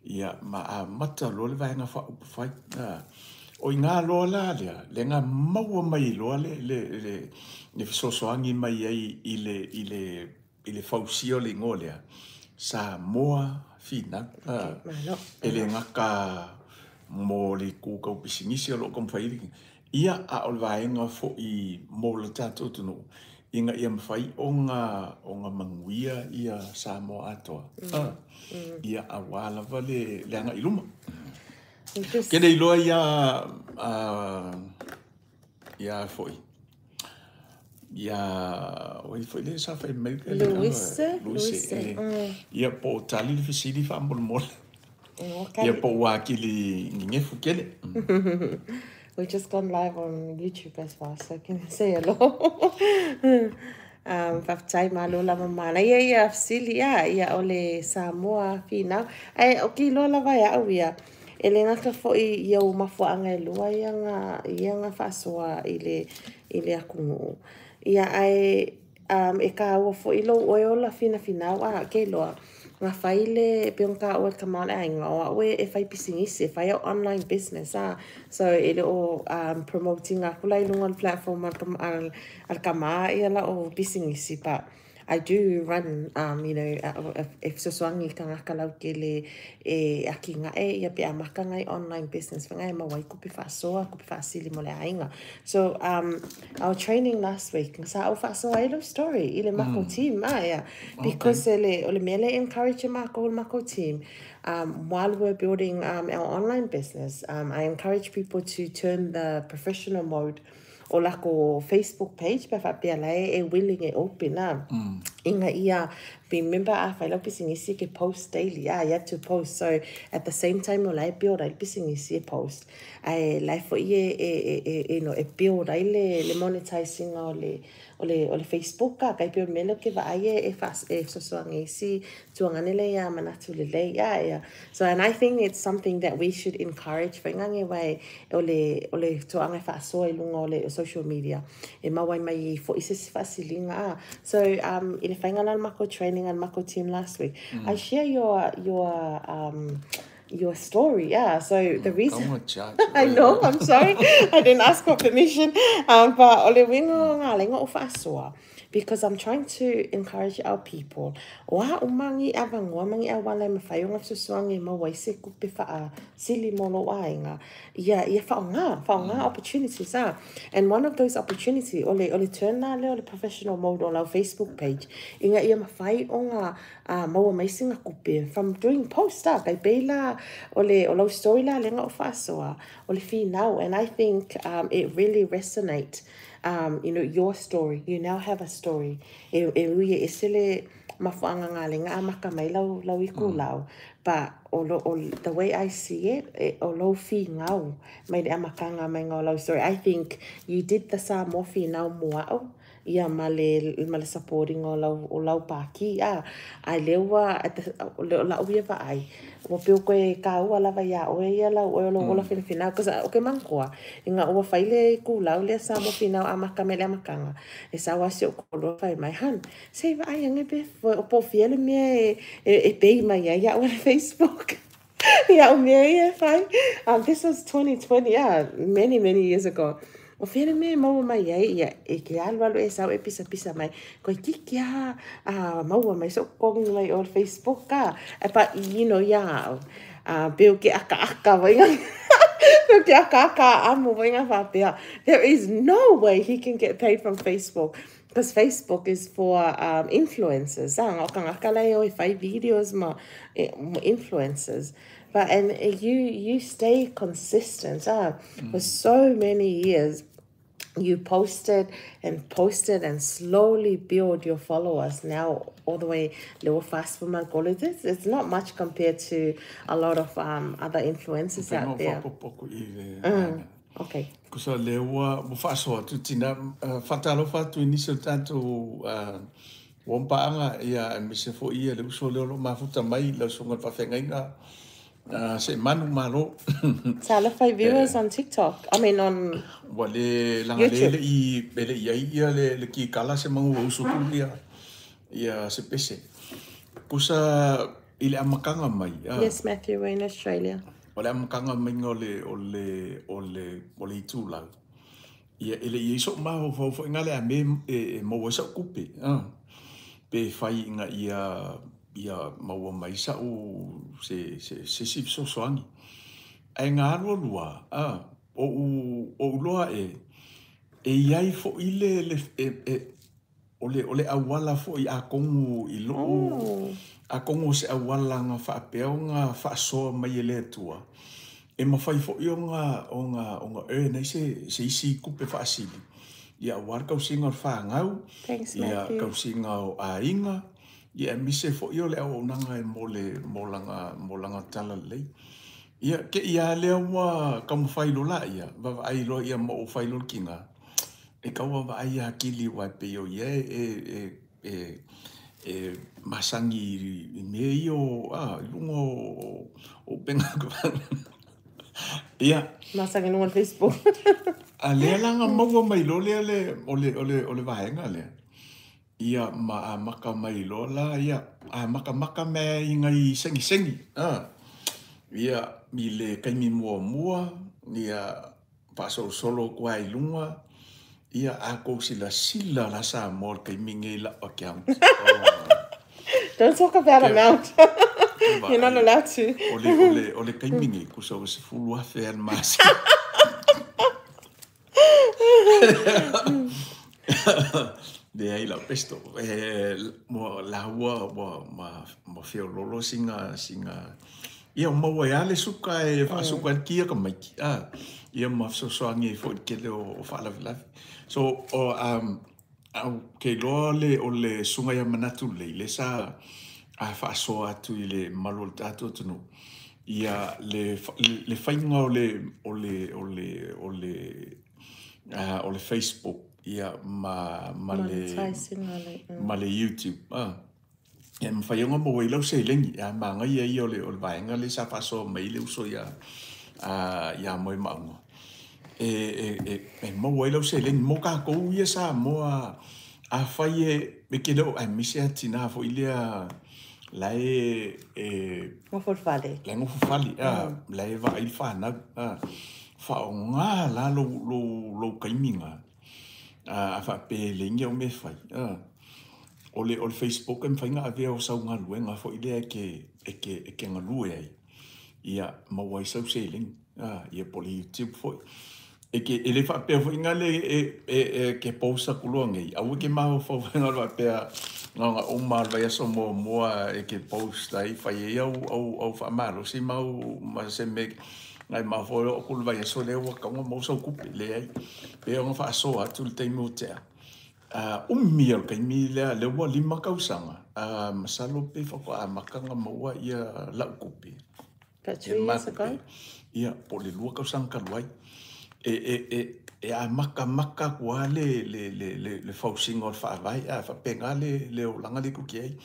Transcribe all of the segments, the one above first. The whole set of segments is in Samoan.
Ia ma amata loa le Vaega Faaupufai. O i ina loa la lea, lea na maua mai loa le fesoasoani mai ai i le fausia o le igoa lea, Samoa Finau. E le gata mo le itu tau pisinisi o lo o taumafai ai, ia, a o le vaega foi mo le tatou atunuu ina ia mafai ona manuia ia Samoa atoa, ia aua lava le agai i luma. Ke le iloa ia ia foi ia oi foi le sa fai mai. Luise. Luise, ia, po o tali le fesili faamolemole, ia, po ua atili nenefu tele. We just gone live on YouTube as well, so can you say hello? Faafetai malo lava manaia ia fesili ia, ia o le Samoa Finau. Ae o ke iloa lava e au ia, e le gata foi ia o mafuaaga e lua ia nga faasoa i le atunuu. Ia ae e kāua foi lou oe ola finafinau a ke iloa. Nga fai le pe ona tāua e le tama o le aiga o au e fai pisinisi e fai au online business a. So e le o promoting aku la i luga o le platform a le tama ia la o pisinisi, but I do run e fesoasoani i tagata lautele e atinae ia pe amata nai online business faiga e maua ai tupe faasoa, tupe faasili mo le aiga. So our training last week sa ou faasoa ai lou story i le makou team a ia because ele o le mea le encourage e makou le makou team while we're building our online business. I encourage people to turn the professional mode o lako Facebook page pe faapea la e willing e open a ina ia remember a fai lau pisinisi ke post daily. Ah, you have to post, so at the same time o la e build ai le pisinisi e post ai la foi e build ai le monetizing o le Facebook a kai pe o mele ke vaai e fesoasoani isi tuangane le ia manatu lelei ia. So and I think it's something that we should encourage faiga nge wai o le toanga e faasoa i luga o le social media e maua ai mai foi se isi faasiliga a. So i le faiga la o le makou training a le makou team last week, I share your story. Yeah, so the reason Come on, charge. I know, I'm sorry. I didn't ask for permission. But o le uiga o ngā lenga o faasoa, because I'm trying to encourage our people. O a umangi avanoa mangi a wala e mawhai o ngā fesoasoani e maua ai se kupe faasili mo lou aiga. Ia whaonga opportunities ah. And one of those opportunity o le turn la lea o le professional mode o lau Facebook page. Ina ia mawhai o ngā maua mai singa kupe from doing post ah. Kai pei la o lau story la lenga o faasoa o le finau, and I think it really resonate your story. You now have a story e ui e ese le mafuanga ngā lenga a maka mai lau iku lau, but o the way I see it e, o lau finau mai le amakanga mai ngā o lau story, I think you did the Samoa Finau mo au ia ma le supporting o lau paki a ai le ua o le o lau ia vaai ua peo koe kāua lava ia oe ia lau oe o lou ola finafinau cause o ke mankoa inga ua fai le ikulau lea Samoa Finau amaka mai le amakanga e sau asi o koloa fai mai han sei vaai ange pe o po fia le mea e pei mai ai ia le Facebook ia o mea ia e fai. This was 2020, yeah, many many years ago. O fea le mea e maua mai ai ia e ke alu alu e sau e pisa pisa mai koe kiki a maua mai so kongi mai o le Facebook a. But ia au peo ke aka aka vai peo ke aka aka amo vai ngā whāpea. There is no way he can get paid from Facebook because Facebook is for influencers. Ah, o kangaka lai o e fai videos ma, ma influencers. But and you stay consistent for so many years. You posted and posted and slowly build your followers. Now all the way little fast for my goal. It's not much compared to a lot of other influencers out there. Faapopopo i le Kusa le ua faasoa atu tina faatalofa atu i nisi o le tatou uampaaga ia aemaise foi ia le uso lea o loo mafuta mai lau susuga le faafeagaiga se manu malo. Talofa viewers on TikTok. I mean on Ua le laga le le i e le i ai ia le kikala se manu ua usu tu ia se pese. Kusa I le amataga mai, Yes, Matthew, we're in Australia. O le amataga maiga o le itulau, ia e le i ai so'u mafaufau fo'i le a mea e maua ai sa'u tupe, pe fai ina ia maua mai sa'u se isi fesoasoani. Ae na alu alua o'u loa e iai fo'i le o le auala fo'i atonu i lo'u atonu o se auala na faapea ona faasoa mai e le Atua e mafai fo'i ona earn ai se isi tupe faasili ia auā le tausiga o le fanau. Thanks, Ia Matthew. tausiga o aiga ia aemaise fo'i o le auaunaga e mo le mo lana tala lelei. Ia te ia lea ua taumafai loa laia vaavaai loa ia ma ou fai loa le tiga e tau vaavaai atili uae pei o ia e masani i mea ia o i luga o upega ia. Masani luga o le Facebook. A lea la na maua mai loa lea le o le vaega lea ia ma amata mai loa la ia amatamata mea i nai segisegi ia i le taimi muamua ia faasolosolo atu ai i luga ia a kou silasila la Samoa le taimi nei la'u account, oh. Don't talk about amount. You're not allowed to. O le taimi nei kusa ua 10,000 a le masina. Leai lau pesto e mo la ua ma feololo sina ia o maua ai le suka e faasuka ai kia ka maiki ia ma fesoasoani ai fo'i i le tele o faalavelave. So o au ke iloa le o le suga ia manatu lelei le sa a faasoa atu i le malu o le tatou atunuu ia le faiga o le Facebook ia ma le Monetizing le ma le YouTube e mafai ona maua ai lau seleni a magaia ia o le vaega lea sa faasoa mai le uso ia moe maauga e maua ai lau seleni mo takou ia Samoa afai e ke leo aemaise atinā fo'i lea la e Gofofale. La e gofofale la e vaai le fanau faaaogā la lou taimiga a faapea e leai ni au mea e fai o le Facebook e mafai ona avea o sau galuega fo'i lea e ke galue ai ia maua ai sau seleni ia po o le YouTube fo'i e ke e le faapea fo'i na le e ke post atu loa nei aua ke mafaufau faiga o le faapea na ona uma le vaiaso muamua e ke post ai fai ai au faamalosi ma au ma se mea nai mafaufau o aku le vaiaso lea ua tatau ona maua sau tupe. Leai, pe ona faasoa atu le taimi ua tea umi o le taimi lea ua 5 tausaga masalo pe faatoa amata ona maua ia la'u tupe. About 2 years ago. Ia po o le 2 tausaga talu ai e amatamata atu lava le fausiga o le faavae a faapena le olaga le tuki ai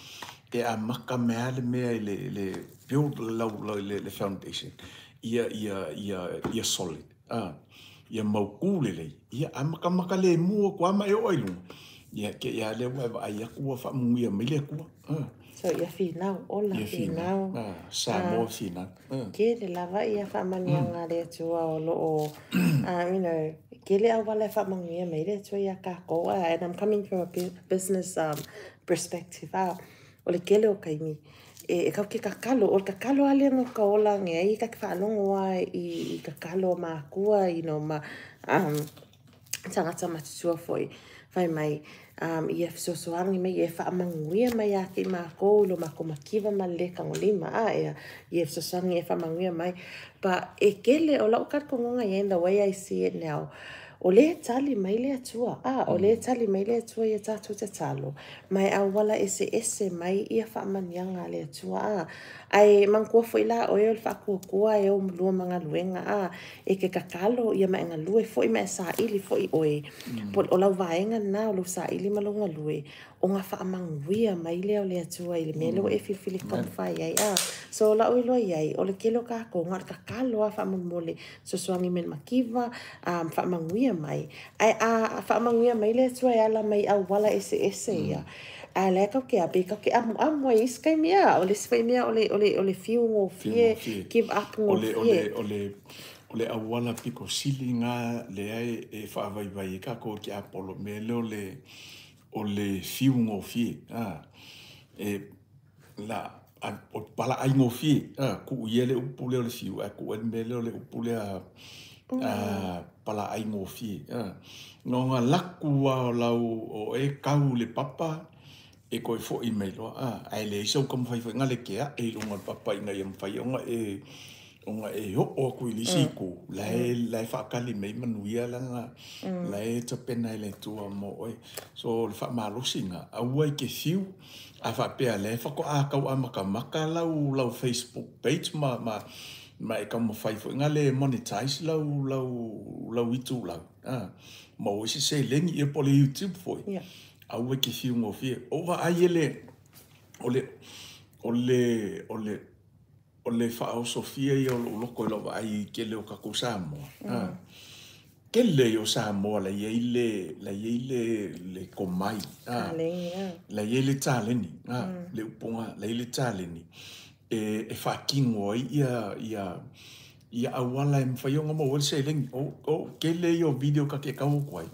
e amata mea le mea i le build lau le foundation ia solid ia mautū lelei ia amatamata lemu atu lava ma e oo ai luga ia ke ia lea ua e vaai atu ua faamanuia mai le Atua. So ia finau, ola ia finau. Finau Samoa finau. Kele lava ia faamanuiaga a le Atua o loo kele auala e faamanuia mai le Atua ia kākou. And I'm coming from a business perspective. O le kele o kaimi. E kau ke kakalo, o le kakalo ale no ka ola nge ai ka ke whaalongo a i kakalo makua, ma tagata matutua foi. Fai mai, ia fesoasoani mai ia faamanuia mai ia te i mākou lo mākou makiva ma le tagolima ia ia fesoasoani e faamanuia mai. But e kele o lau talitonuga ia in the way I see it now, o le tali mai le Atua o le tali mai le Atua ia tatou tatalo mai auala ese ese mai ia faamanuiaga a le Atua ae manatua foi la oe o le faatuatua e o mulua ma galuega e ke kakalo ia ma e galue foi ma e saili foi oe po o lau vaega na o lou saili ma lou galue o ngā faamanuia mai lea o le Atua i le mea lea ua e filifili taumafai ai So lau iloa iai o le kele o kākou na o le kakalo a faamolemole fesoasoani mai le makiva faamanuia mai ae a faamanuia mai le Atua e ala mai auala eseese ia. Ae lea tatou te a pei tatou te amuamu ai i isi taimi a o le isi foi mea o le fiu gofie, give up gofie. O le auala pito sili lena lea e faavaivai ai tatou e tiapolo, mea lea o le fiu gofie a e la o le palaai gofie a, tuu ia le upu lea o le fiu ae tuu ai le mea lea o le upu lea palaai gofie a. Na ona laku lava o lau o e kau i le papa e toe foi mai loa a, ae leai sau taumafai foi le teae i luga o le papa ina ia mafai ona e oo atu i le isi itu la e faatali mai manuia lana la e tapena e le Atua mo oe. So o le faamalosi lena, aua e te fiu a faapea lea faatoa tau amatamata lau Facebook page ma e taumafai foi na le monetize lau itulau a, maua ai se seleni ia po o le YouTube foi. Aua e te fiu gofie ou vaai e le o le o le o le o le faaosofia ia o lou loto i lau vaai i tele o tatou Samoa a. Tele ia o Samoa la i ai le tomai a. Taleni a. La i ai le taleni a, le upuga la i ai le taleni e faatino ai ia auala e mafai ona maua ai le seleni. O tele ia o video ta te tau atu ai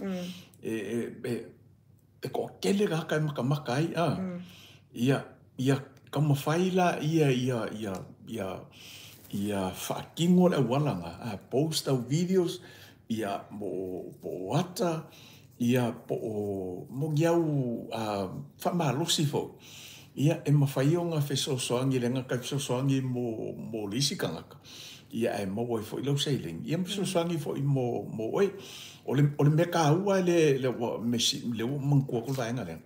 e toatele tagata e matamata ai a. Ia taumafai la ia faatino le auala na a, post au videos ia mo po o ata ia po o mo ni au faamalosi foi ia e mafai ona fesoasoani le gata e fesoasoani mo le isi tagata ia ae maua ai foi lau seleni ia ma fesoasoani foi mo oe. O le mea taua le ua mesi le ua manatua atu le vaega lea,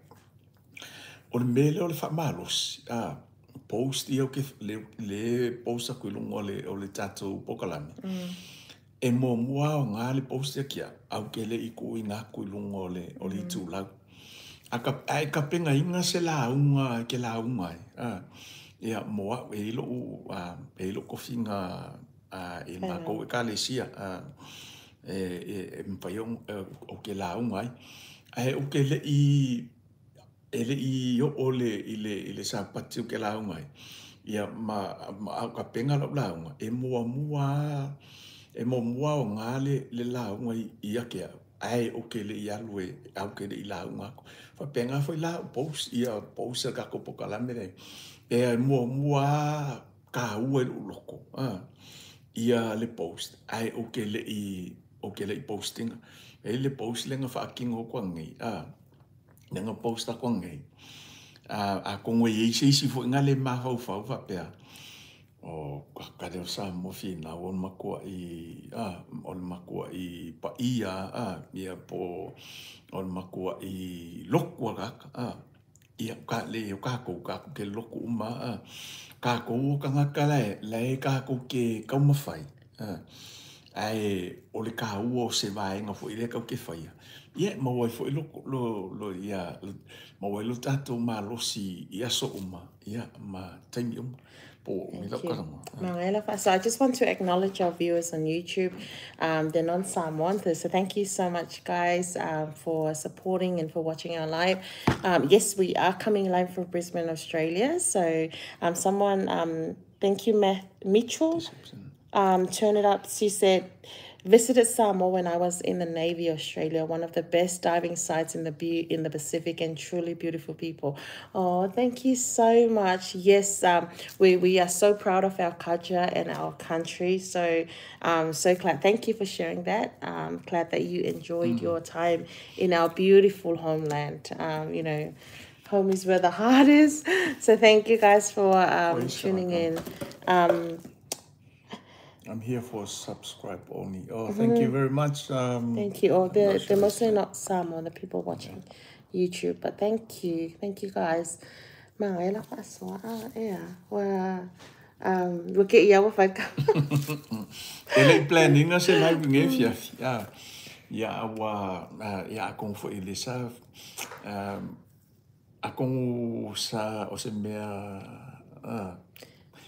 o le mea lea o le faamalosi a, post ia ke le post atu i luga o le tatou polokalame e muamua aoga le post ia kia au ke le i tuuina atu i luga o le itulau ae tapenaina se lauga ke lauga ai a ia mo au e i lou e i lou tofiga i matou ekalesia a e mafai o ke lauga ai ae ou te le i e le i oo le i le Sapati o ke lauga ai ia ma au tapena lau lauga e muamua aoga le lauga ia te au ae ou te le i alu e au te le i lauga atu faapena foi la post ia post a tatou polokalame lea e muamua taua i lou loto a ia le post ae ou te le i post ina e le post lea na faatino atu anei a lea na post atu anei a atonu e i ai se isi foi na le mafaufau faapea o kale o Samoa finau o le matuai paia a ia po o le matuai lotu a tagata a ia ka le o tatou ke lotu uma a tatou o tagata la e tatou te taumafai a ae o le taua o se vaega foi lea tatou te faia ia maua ai foi lo ia maua ai lo tatou malosi i aso uma ia ma taimi uma po o mi lau kalama. So I just want to acknowledge our viewers on YouTube. They're non-Samoan, so thank you so much, guys, for supporting and for watching our live. Yes, we are coming live from Brisbane, Australia. So someone, thank you, Matt Mitchell. Turn it up. She said, visited Samoa when I was in the Navy, Australia, one of the best diving sites in the Pacific and truly beautiful people. Oh, thank you so much. Yes, we are so proud of our culture and our country. So, so glad. Thank you for sharing that. Glad that you enjoyed your time in our beautiful homeland. Home is where the heart is. So thank you guys for tuning in. I'm here for subscribe only. Oh, thank you very much. Thank you. Oh, they're mostly not Samoan, the people watching YouTube, but thank you. Thank you guys. Magaia la faasoa. Ah, yeah. Well, ua ke ia ua fai ka. E le planning se live nge fia fia. Ia ua ia akong fo ile sa akong sa o se mea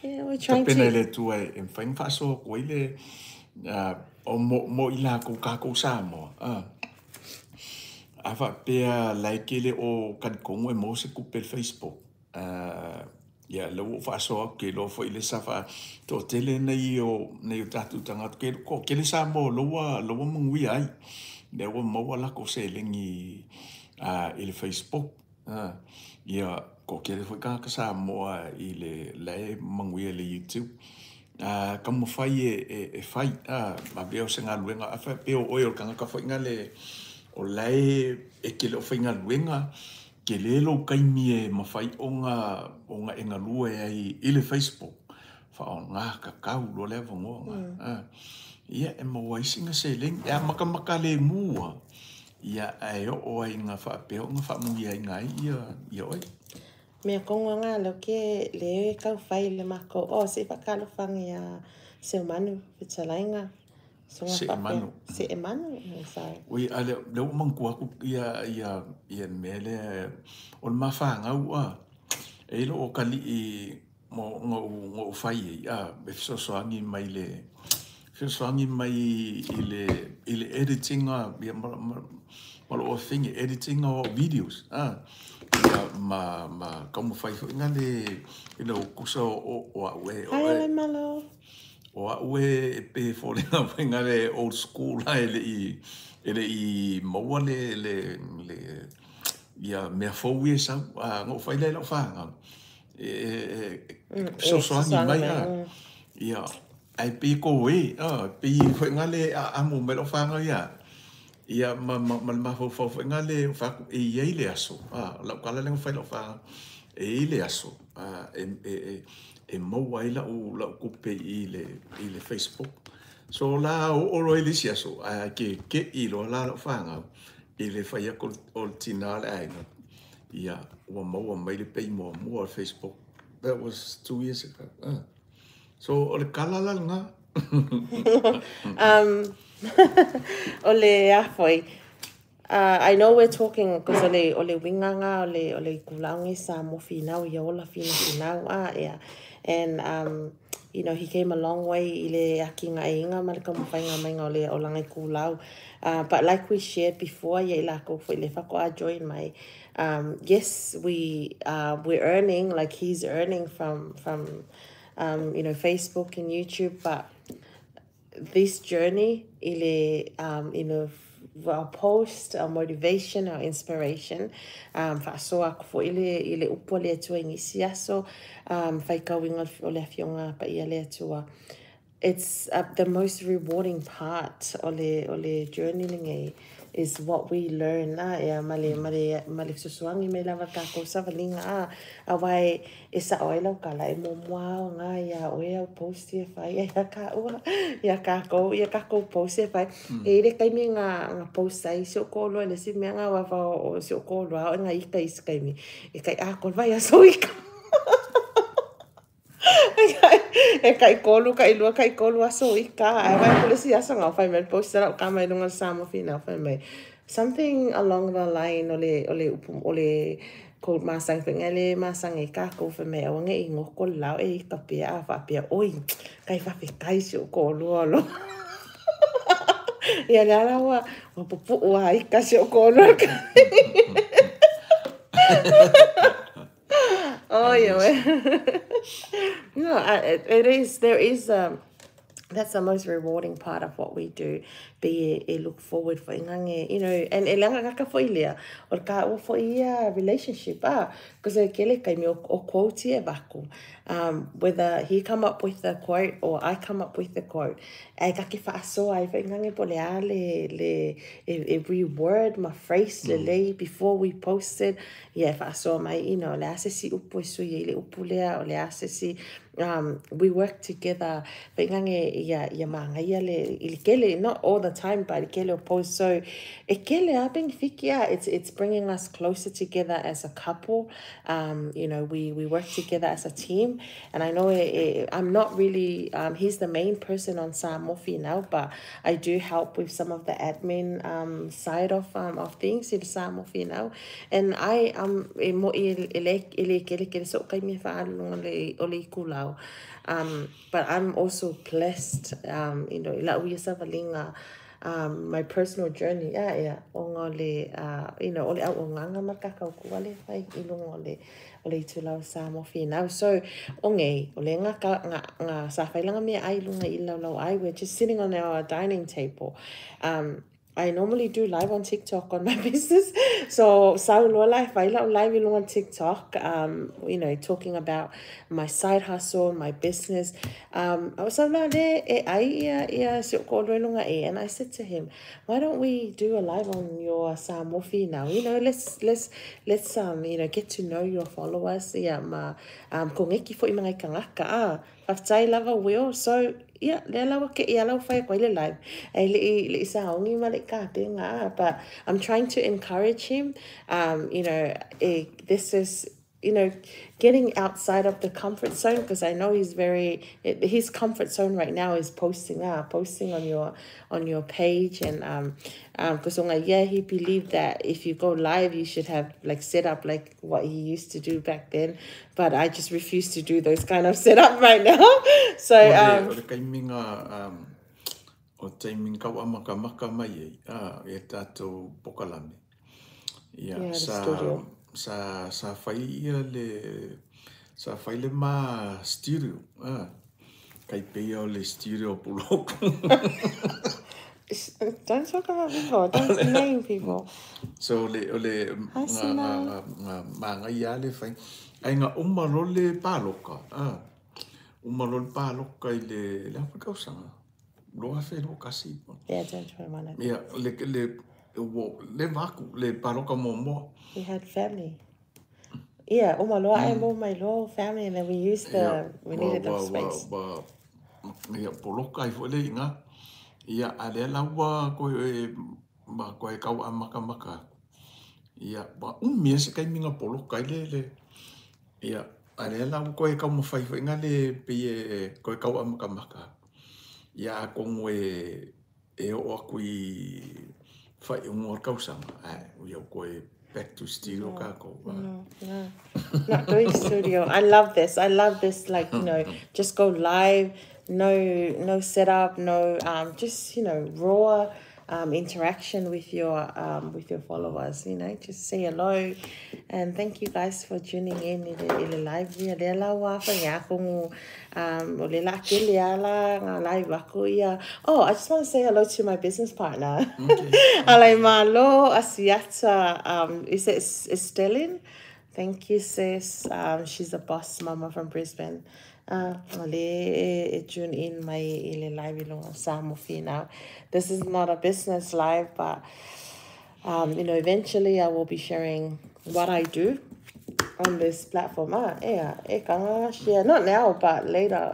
Yeah, we're trying tapena to. Le tua e mawhai whaaso ko ile o mo i la ko kako Samoa. A faapea la e tele o talitonu e maua se tupe i le Facebook, ia lea ua ou faasoa atu, ou te iloa foi lea sa toatele nai o tatou tagata, toatele Samoa o lea ua manuia ai, lea ua maua a latou seleni i le Facebook. Ia, toatele foi tagata Samoa i le la e manuia i le YouTube. Taumafai e fai, avea o se galuega, a faapea o oe o le tagata foi lea o la e te le o faigaluega, tele lou taimi e mafai ona e galue ai i le Facebook, faaaoga tatau loa le avanoa lena. Ia, e maua ai sina seleni. E amatamata lemu lava, ia ae oo ai ina faapea ona faamanuiaina ai ia oe. Mea kongo nga lo ke le kau fai le mako o se whakalofa ia Seumanu fetalainga. Seemanu. Seemanu, sorry. Oi, a le ua manatua atu ia le mea lea, o le mafaagau a, e i lou atalii na ou fai ai, a, e fesoasoani mai i le editing ia ma lou afafine, editing o au videos, a, ia ma taumafai foi na le, tusa o au e. Hi, le malo. O au e pe foliga foi na le old school la e le i maua le ia mea fou ia sau, na ou fai lea i lau fanau e fesoasoani mai a, ia ai pei ko e, pei foi na le amo mai lau fanau ia, ia ma le mafaufau foi na le fai atu e i ai le aso, lau tala lea na fai i lau fanau, e i ai le aso e maua ai lau tupe i le Facebook. So la oo loa i le isi aso, ae keekei loa la lau fanau i le fai atu o le tina o le aiga, ia ua maua mai le pei muamua o le Facebook. That was 2 years ago. So o le kala la lena. O le afoi. I know we're talking because o le winga o le ikulangi sa mo finau ia ola finau yeah. And you know, he came a long way i le akinga e inga ma le kaumawhainga mainga o le olanga i kulau. But like we shared before, ia i lako foi le whako a join mai. Yes, we're earning, like he's earning from you know, Facebook and YouTube, but this journey i le, you know, our post, our motivation, our inspiration, whaasoa aku fo i le upo le atua i ngisi aso, whaikauinga o le afionga pa ia le atua. It's the most rewarding part o le journey lenei is what we learn ia male fesoasoani mai lava kākou savalinga a wai e sao ai lau kala e muamua ngā ia oe au post ia fai ia kāua ia kākou ia kākou post ia fai e ire kaimi ngā post ai si o kōlua le si mea ngā wawa o si o kōlua o ngā ika isi kaimi e kai a kol vai aso ika. E kai kolu, kai lua, kai kolu aso ika. Ai vai kule si aso ngā whai mai post lau ka mai lunga Samoa Finau whai mai. Something along the line o le ko masang whai masang e kākou whai mai awange i ngoko lau e ika pia a whapia oi kai whawhi kai si o kōlua lo. Ia le ala ua pupu ua ika si o kōlua kai. Oh yeah. No, it is. There is. That's the most rewarding part of what we do. Be e look forward for ingange, you know, and e langa kaka fo ilea o ka o fo ia relationship because e kele kai me o quote e vaku. Whether he come up with the quote or I come up with the quote, e kake whaasoa ai ingange po le a le every word ma phrase le lei before we post it. Yeah, whaasoa mai, you know, le asesi upu e sui le upu lea o le asesi. We work together. Ingange ia maangaia le i kele, not all the time, but i kele o post. So e kele a beneficia. It's bringing us closer together as a couple. You know, we work together as a team. And I know I'm not really, he's the main person on Samoa Finau, but I do help with some of the admin side of things in Samoa Finau. And I e mo i le kele kele so kai me whaalunga le o le ikulau. But I'm also blessed, you know, la uia savalinga, my personal journey, ia, ona o le, o le auaunaga ma le kakautua lea e fai i luga o le o le itula o Samoa Finau. So, o nei, o le nga sa failaga meaai i luga i le laulauai, we're just sitting on our dining table. I normally do live on TikTok on my business. So, sau loa la e fai lau live i luga o TikTok, talking about my side hustle, my business. Sau la le e ai ia si o ko i luga e. And I said to him, why don't we do a live on your Samoa Finau? Let's get to know your followers. Ia, ma, kogeki foi mga kangaka. Ah, faafetai lava Will. So, ia, lea lau ke ia lau fai koe le live. E le i le i saongi ma le kapenga. Ah, but I'm trying to encourage him. This is getting outside of the comfort zone, because I know his comfort zone right now is posting on your page, and because yeah, he believed that if you go live, you should have like set up like what he used to do back then, but I just refuse to do those kind of setup right now. So, O le kaimiga o taimi kau amakamaka mai ai e tatou pokalame. Ia, Yeah, the sa, studio. sa fai ia le, sa fai le ma studio. Kai peia o le studio puloku. Don't talk about people. Don't name people. So le, o le, Hi, nga, Sina. nga, nga, nga ia le fai. Ai nga uma lo le paloka. Uma lo le paloka i le afa kausanga. Lo afe lo kasi. Yeah, 2021, I think. Ia, le, wo, le vaku, le paloka momoa. We had family. Yeah, uma loa e mo mai loa family, and then we used the, we needed the space. Wa, ia, poloka i fo le inga. Ia, a lea laua koe, e, ma koe kau a maka maka. Ia, wa umi e se kai minga poloka i le, le. Ia, a lea laua koe kau mawhai fo inga le pe e koe kau a maka maka. Ia, a kongo e, e o aku i whai ungo kausanga. Ai, ia koe back to studio no, ka ko. No. Not doing studio. I love this. I love this, like, just go live, no setup, no, just, raw interaction with your followers, just say hello. And thank you guys for tuning in i le live ia lea la ua whai kongu o le la ke le ala ngā live aku ia. Oh, I just want to say hello to my business partner. Okay. Alai malo Asiata, is it Estelin? Thank you, sis. She's a boss mama from Brisbane. Le e tune in mai i le live i lunga Samoa Finau. This is not a business live, but eventually I will be sharing what I do on this platform. Ah, yeah, e kanga share. Not now, but later.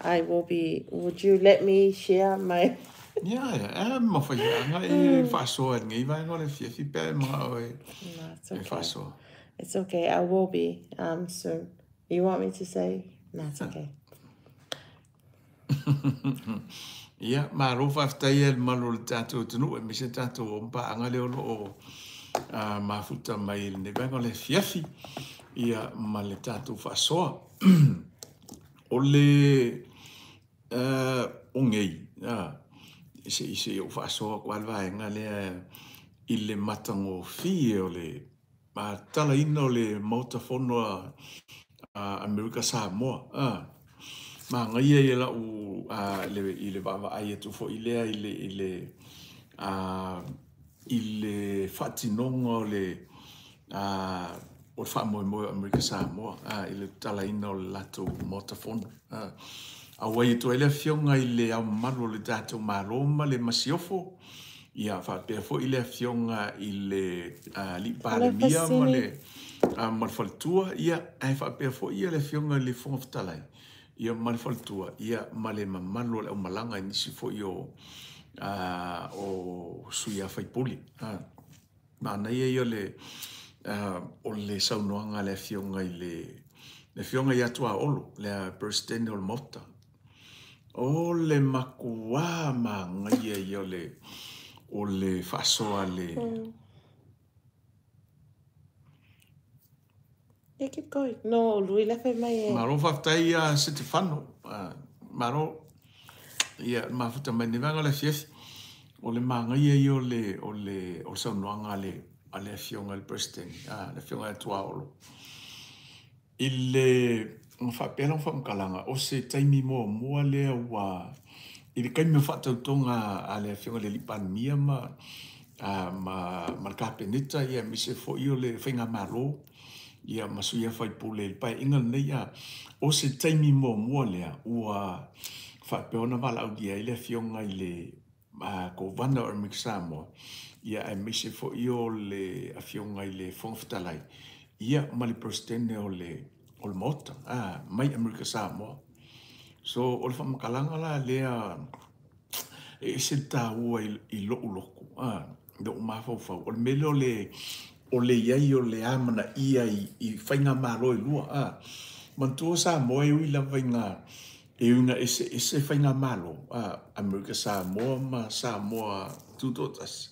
I will be. Would you let me share my? Ia, e mawhai anga e whaasoa ngai vai ngā le fiafi pe mga o e, No, it's e okay. whaasoa. It's okay. I will be soon. You want me to say? No, it's okay. Ia, malo faafetai e le malo o le tatou atunuu e mise tatou o mpaaga lea o loo mafuta mai i lenei vaega o le afiafi ia ma le tatou faasoa. O le o gei se i ou faasoa koa le vaega lea i le matagofie o le talaina o le Maota Fono a Amerika Samoa. Magaia ia lau i le vaavaai atu foi lea i le faatinoga o le faamoemoe o Amerika Samoa i le talaina o le latou Maota Fono. Auai atu ai le afioga i le Ao Mamalu o le tatou Malo ma le Masiofo, ia faapea foi le afioga i le Alii Palemia ma le faletua, ia ae faapea foi ia le afioga i le Fofoga Fetalai ia ma le faletua, ia ma le mamalu o le aumalaga i nisi foi o sui a faipule. Manaia ia o le saunoaga a le afioga i le afioga ia Tuaolo, le Peresetene o le Maota. O le makuā magaia ia o le faasoa le Yeah, keep going. No, Louis lefe mai e. Malo faafetai ia Setefano. Malo ia mafuta mai ni vaega o le afiafi. O le magaia ia o le o le o le saunoaga a le Afioga i le President, le Afioga ia Tuaolo, i le na faapea lana faamatalaga, o se taimi muamua lea ua i le taimi o faatautoga a le Afioga i le Alii Palemia ma ma le Kapeneta ia aemaise foi o le Faigamalo ia ma sui usufono i le Paeaiga lenei, o se taimi muamua lea ua faapea ona valaaulia ai le Afioga i le Kovana o Amerika Samoa, ia aemaise foi o le Afioga i le Fofoga Fetalai, ia ma le Peresetene o le Maota mai Amerika Samoa. So, o le faamatalaga la lea e ese le taua i lou loto, i lou mafaufau, o le mea lea o le i ai o le amanaia i faigamalo e lua. Manatua Samoa e ui lava ina e ui ina eseese faigamalo, Amerika Samoa ma Samoa Tutoatasi,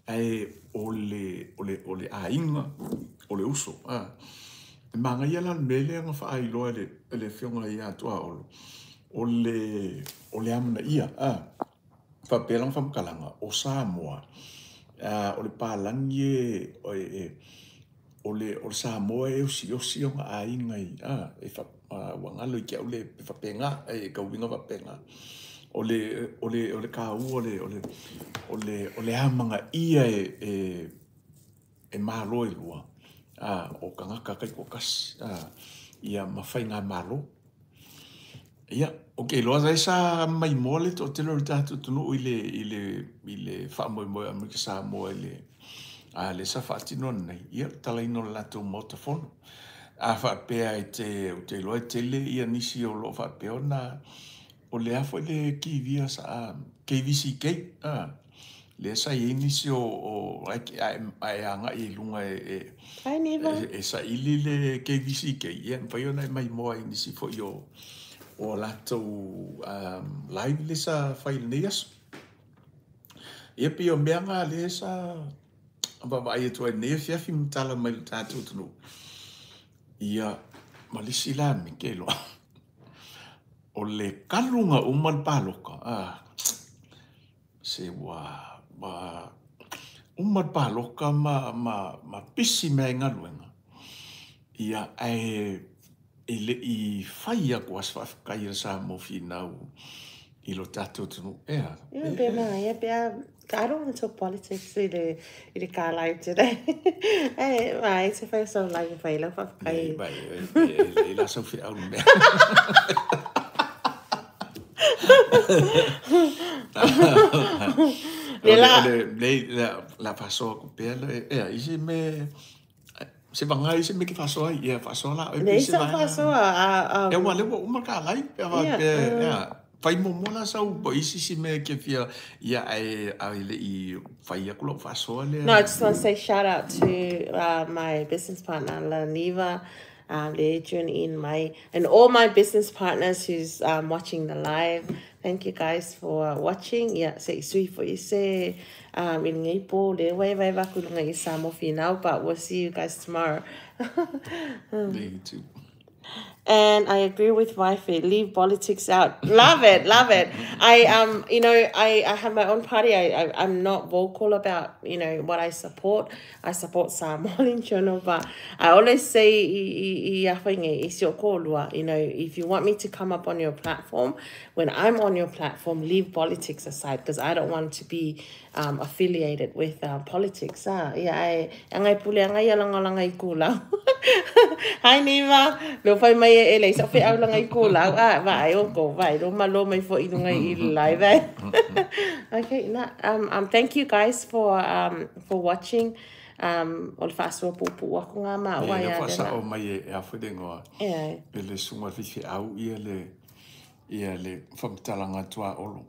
ae o le o le o le aiga, o le uso. E magaia la le mea lea na faailoa e le Afioga ia Tuaolo, o le amanaia, faapea lana faamatalaga, o Samoa, o le palagi o le Samoa e osiosi ona aiga i ua galo ia te au le faapena, e tau uiga faapena. O le taua o le amanaia e malo e lua, o tagata taitoatasi, ia ma faigamalo. Ia, ou te iloa lea sa maimoa le toatele o le tatou atunuu i le faamoemoe o Amerika Samoa i le lea sa faatino nei, ia le talaina o le latou Maota Fono. A faapea e te, ou te iloa e tele ia nisi o lo o faapea ona o le a foi le TV sa KVCK, lea sa i ai nisi o ae agai i luga e Hi, Neva. e saili le KVCK, ia mafai ona e maimoa i nisi foi o latou live lea sa fai i lenei aso. Ia pei o mea na lea sa vaavaai atu ai i lenei afiafi ma tala mai le tatou atunuu. Ia, ma le isi la mea ke iloa, o le kaluga uma le paloka, se ua uma le paloka ma pisi mea ai galuega, ia ae e le i fai atu lava se faafetai a le Samoa Finau i lo tatou atunuu. Ea. Ia, pe magaia pe a I don't want to talk politics i le car live today. Eh, vai, se fai sau live fai lau faafetai. Vai, e la sau feau le mea. Le la Le la faasoa atu pea le ea isi me se vaga isi me ke faasoa ai ia faasoa la Le se isa vaega. Faasoa. E ua le ua uma ka lai pe Ia, faapea ea fai muamua la sau po isi si mea ke fia ia ae le i fai atu lau faasoa No, I lea. just want to say shout out to my business partner, Laniva, le tune in my and all my business partners who's watching the live. Thank you guys for watching. Yeah, se i sui fo i se i lenei po le wai vai va ku lunga i Samoa Finau, but we'll see you guys tomorrow. Le too. And I agree with Wifey. Leave politics out. Love it, love it. I you know, I have my own party. I'm not vocal about what I support. I support Samoa in general, but I always say i i i si o kōlua, if you want me to come up on your platform, when I'm on your platform, leave politics aside because I don't want to be affiliated with politics. Ah, ia ai angai pule angai alanga langa i kūlau. Hi Nima, lo fai mai e le sa fe au langa i kūlau. Ah, vai o ko vai lo malo mai fo i lunga i le live. Eh. Okay, na thank you guys for watching. O le faasoa puupuu aku ngā ma Ia ua le ia faasao lena. mai e a foi le igoa Yeah. e le susuga i le faifeau ia le ia le faamatalaga tuaolo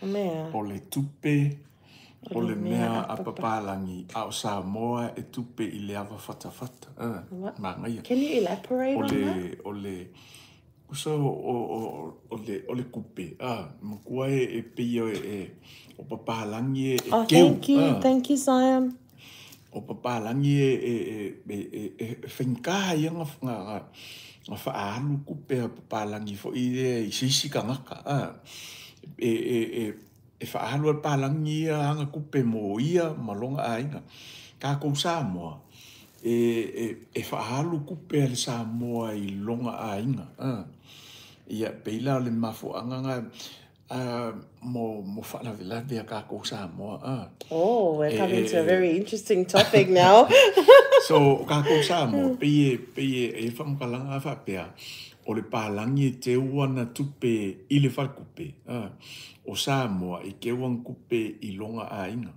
Mea. o le tupe O o le le mea mea a a papa. papalagi a o Samoa e tupe i le ava fatafata What? magaia. Can you elaborate O on that? le o le uso o le kupe matua e pei e o papalagi e Oh, keu thank you. Thank you, Zion. o papalagi e faigata ia na faaalu kupe a papalagi foi lea i se isi tagata e e e E faaalu e le palagi ia aga tupe mo ia ma lona aiga. Tatou Samoa, e faaalu tupe a le Samoa i lona aiga. Ia pei la o le mafuaaga lena mo faalavelave a tatou Samoa. Oh, we're coming to a very interesting topic now. So, o tatou Samoa, pei e faamatalaga faapea, o le palagi e teu ana tupe i le faletupe. O Samoa e teu ana tupe i lona aiga.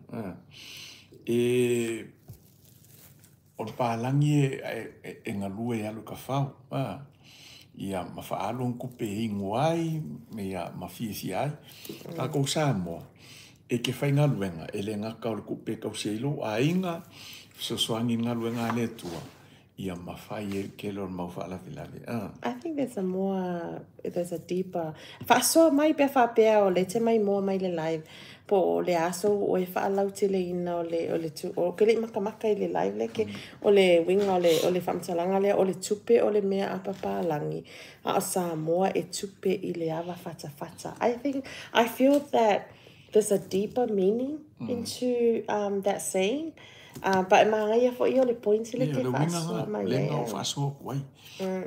O le palagi e galue e alu i tafao. Ia ma faaalu ana tupe e inu ai, ia, ma fiafia ai. Tatou Samoa, e te faigaluega, e le gata o le tupe e tausi ai lou aiga, fesoasoani i le galuega a le Atua, ia ma fai ai le tele o le mau faalavelave. I think there's a deeper, faasoa mai pe faapea o le te mai moa mai le live, po o le aso o e faalauteleina o le tu, o ke le makamaka i le live le ke, o le winga o le faamatalaga lea, o le tupe o le mea a papalagi, a o Samoa e tupe i le ava fatafata. I feel that there's a deeper meaning into that saying. But magaia foi o le point le Ia, ke le uiga faasoa lena, mai le ai. na o faasoa atu ai.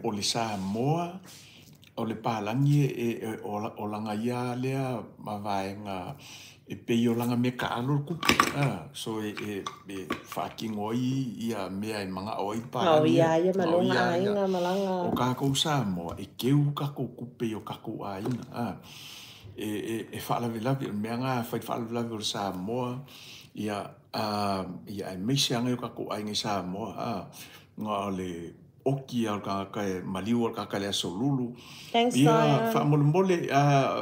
O le Samoa, o le palagi e o laga ia lea ma vaega e pei o laga mea taalo le tupe. So e faatino ai ia mea e magao ai le Oh, palagi. ia, Ma o malonga ia. aiga, malaga. O tatou Samoa, e keu tatou tupe i o tatou aiga. E faalavelave, o le mea lena fai faalavelave o le Samoa, ia, ia aemaise aga i o tatou aiga i Samoa. Na o le oki a o le tagata e maliu o le tagata i le aso Lulu. Thanks, Ia, Zion. faamolemole,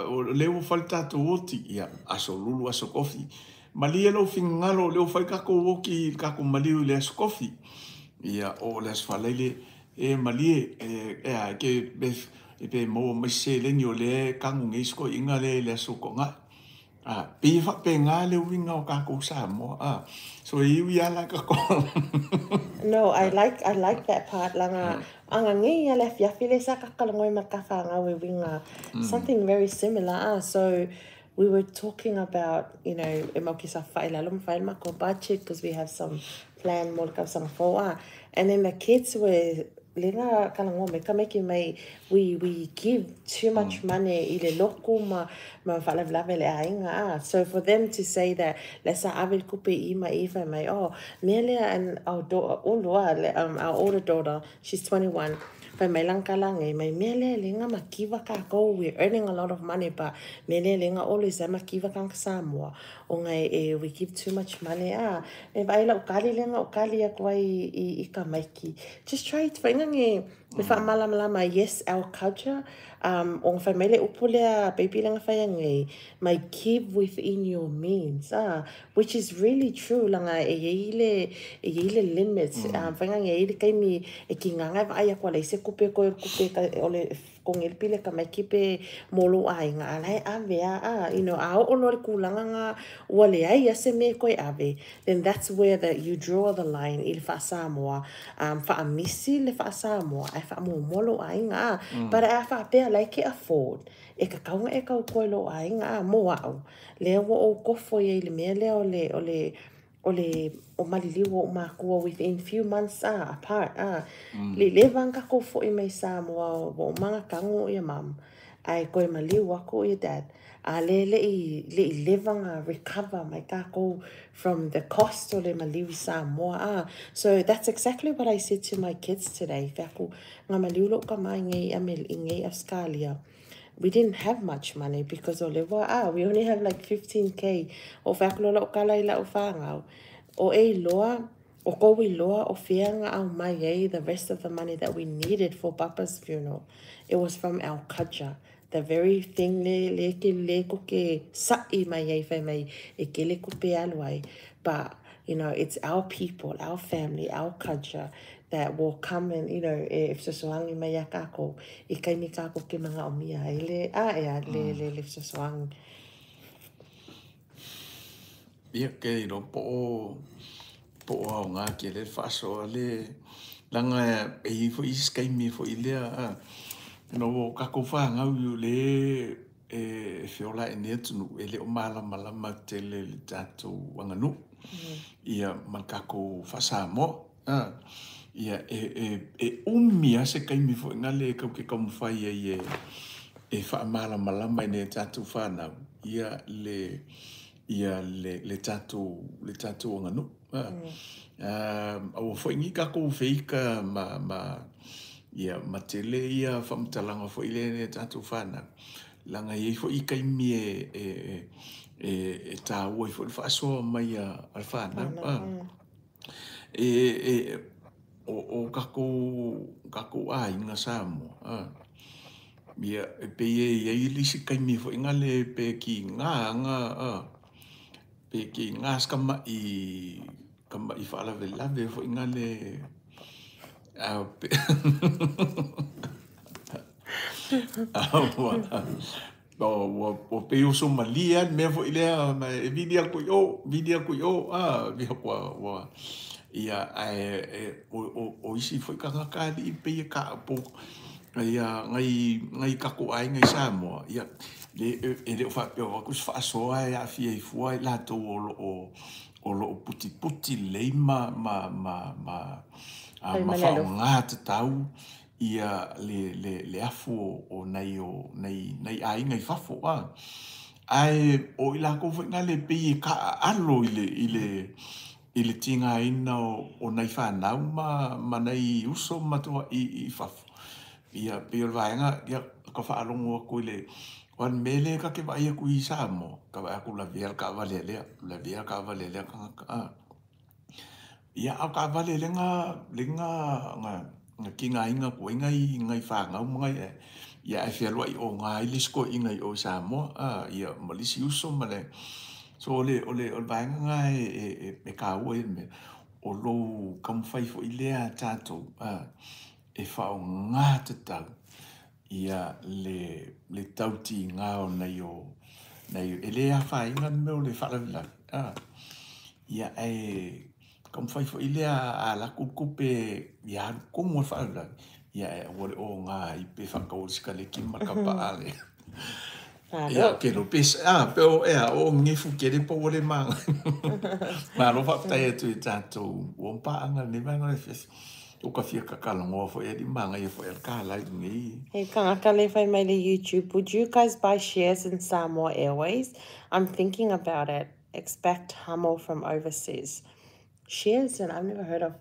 o lea ua fai le tatou oti, ia, aso Lulu, aso Kofi. Malie lou finagalo, o lea ua fai tatou oti i le tatou maliu i le aso Kofi. Ia, o le aso Faraile, e malie, e a, ke, e pe maua mai se seleni o lea e kagu nei isi toeaiina lea i le aso Toonai. Pei e faapena le uiga o tatou Samoa. So e iu ia la tatou. No, I like that part. Langa anga ngi ia le afiafi le sa kakalongoi ma ka whangau e winga. Something very similar. So we were talking about, e mau ki sa whai lalo mwhai mako budget because we have some plan mo le kausaga fou. And then the kids were lenga kalango me ka meki mai we give too much money i le loku ma faalavelave le aiga ah. So for them to say that lesa ave le kupe i ma i fai mai oh mea lea, and our daughter ulu ah, our older daughter, she's 21, fai mai lang kalanga mai mea lea lenga makiva kākou, we're earning a lot of money, but mea lea lenga always e makiva kanga Samoa o ngai e we give too much money ah. E vai lau kali lenga o kali aku ai i ka maiki just try to whainga nge me whaamalamalama, yes, our culture, o fai mai le upu lea baby lenga fai ngai mai give within your means ah, which is really true, langa e iei le limits, whainga nge i le kaimi e ki nganga vai aku ala i se kupe ko kupe ka o le kongel pile ka mai kipe molo aiga ala e ave a ah, a o lo le kulanga nga ua le ai a se me koe ave, then that's where you draw the line i le wha-Samoa, wha-amisi le wha-Samoa ai wha-momolo aiga ah. But a wha-pea like afford e ka kaunga e kau koe lo aiga ah, mo au lea ua ou kofo ia i le mea lea o le o maliliu o makua within few months apart ah. Le leva ka ko fo i mai Samoa o manga kango ia mam ai koe maliu aku ia dad a le i leva nga recover mai kākou from the cost o le maliu i Samoa ah. So that's exactly what I said to my kids today. Wheako ngā maliu lo ka mai ngei amel i ngei Australia, we didn't have much money because o le wa ah, we only have like 15K o wheako lo kala i lau whangau o e loa o kou i loa o whianga au mai ai the rest of the money that we needed for Papa's funeral. It was from our culture, the very thing le le ke le ko ke sa'i mai ai fai mai e ke le kupe alu ai. But it's our people, our family, our culture that will come and e fesoasoani mai ia kākou i kaimi kākou ke mga o mia ai le a ea le fesoasoani. Ia ke ilo po o au ngā ke le faasoa le langa e i fo isi kaimi fo i lea a no o kākou whāngau i o le e e feola i nei atunuu, e le o malamalama tele i le tatou aganuu, ia ma le tatou faa-Samoa. Ia e umi lava se taimi foi lea e tatou te taumafai ai e faamalamalama i nai a tatou fanau ia le tatou aganuu. Aua foi nei tatou feita ma tele ia faamatalaga foi lea i nai a tatou fanau, leaga e i ai foi taimi e taua ai foi le faasoa mai a le fanau. O tatou aiga Samoa, ia, e pei e i ai le isi taimi foi lea pe tiga se tamai faalavelave foi lea ua pei ua suamalie lava le mea foi lea, e vili atu i o, vili atu i o, ia, ae o isi foi tagata alii pei e nai tatou aiga i Samoa, ia, e le o faapea o atu se faasoa e aafia ai fua i latou o lo o putiputi lelei ma faaaoga tatau ia le afu o nai aiga i fafo. Ae o i latou foi lea pei e taaalo i le tigaina o nai fanau ma nai uso ma tua i fafo. Ia pei o le vaega, ia, ka faalogo atu i le o le mea lea ta te vaai atu i Samoa, ka vaai atu lavea le taavale a lea, lavea le taavale a lea tagata. Ia, a o taavale lea na tigaina atu ai nai fanau ma nai ia, ae fealuai oga ai le isi toeaina i o i Samoa, ia, ma le isi uso ma le. So, o le vaega lena e taua ai le mea, o lou taumafai foi lea a tatou e faaaoga tatau ia le tautiga o nai e le afaina le mea o le faalavelave, ia, ae taumafai foi lea a alu atu le tupe ia alu tonu lava i le faalavelave, ia ae aua le oga ai pe faatau ai le sikaleki ma le tapaa le. Ia, ke lo pe pe o ea o ngefu tele pa ua le manaia. Malo faafetai atu i tatou ua paaaga lenei vaega o le afiafi. Ua ka fia kakalagoa foi alii manaia foi a le tālai lenei. He tagata le fai mai le YouTube, would you guys buy shares in Samoa Airways? I'm thinking about it. Expect Hamo from overseas. Shares, and I've never heard of,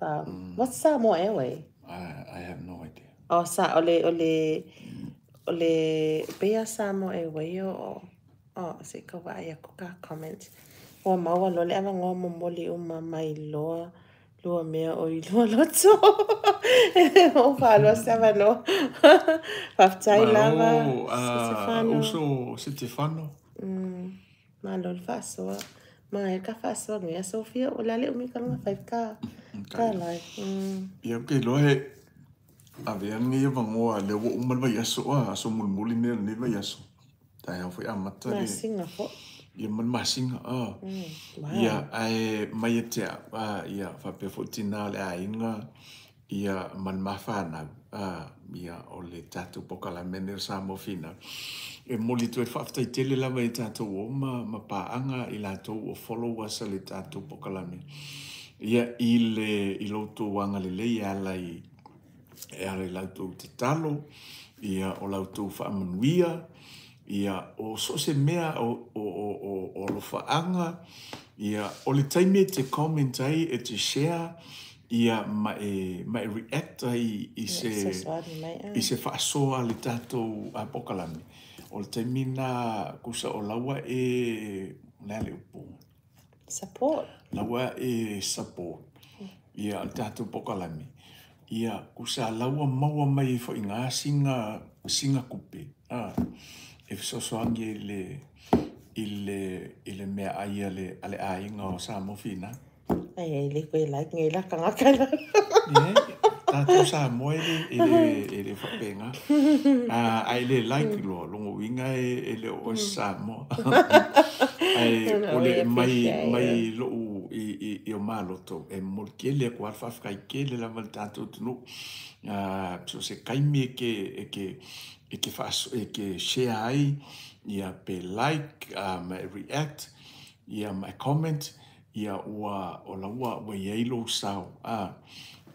what's Samoa Airways? I have no idea. Oh, sa, o le, pea Samoa Airways o, oh, se ka vaai aku ka comment. Ua maua loa le avanoa momoli uma mai loa lua mea o i lua loto. O whālua se avanoa. Faafetai lava. Malo, Setefano. Uso Setefano. Malo le faasoa. Ma e ka faasoa nui Sofia o le ale umi ka lunga 5 ka live. Ia ke loa he avea lenei avanoa lea ua uma le vaiaso aso mulimuli nei o lenei vaiaso. Taeao foi amata le Masina foi. Ia ma le masina. Wow. Ia, ae mai e te au, ia, faapea foi tina o le aiga, ia, ma le mafanau, ia, o le tatou polokalame lenei o Samoa Finau. E momoli atu ai le faafetai tele lava i tatou o ma paaga i latou o followers a le tatou polokalame. Ia, i lo outou agalelei e ala i la outou tatalo, ia, o la outou faamanuia, ia, o so o se mea o alofaaga, ia, o le taimi e te comment ai, e te share, ia, ma e react ai i se, Fesoasoani mai. I se faasoa a le tatou polokalame. O le taimi na kusa o laua e, le a le upu, Support. Laua e support ia le tatou polokalame. Ia, kusa laua maua mai ai foi ngā singa kupe. E fesoasoani i le mea ai a le aiga o Samoa Finau. Ai ai le koe like ngai la tagata la. Ie, tatou Samoa e le faapena. Ae le like loa, longa uiga e le o oe Samoa. Ae o le mai lou i, i, i o maloto, e momoli tele atu lava le faafetai tele lava i le tatou atunuu. So o se taimi e te share ai, ia pe like ma e react, ia ma e comment, ia ua o la ua i ai lou sao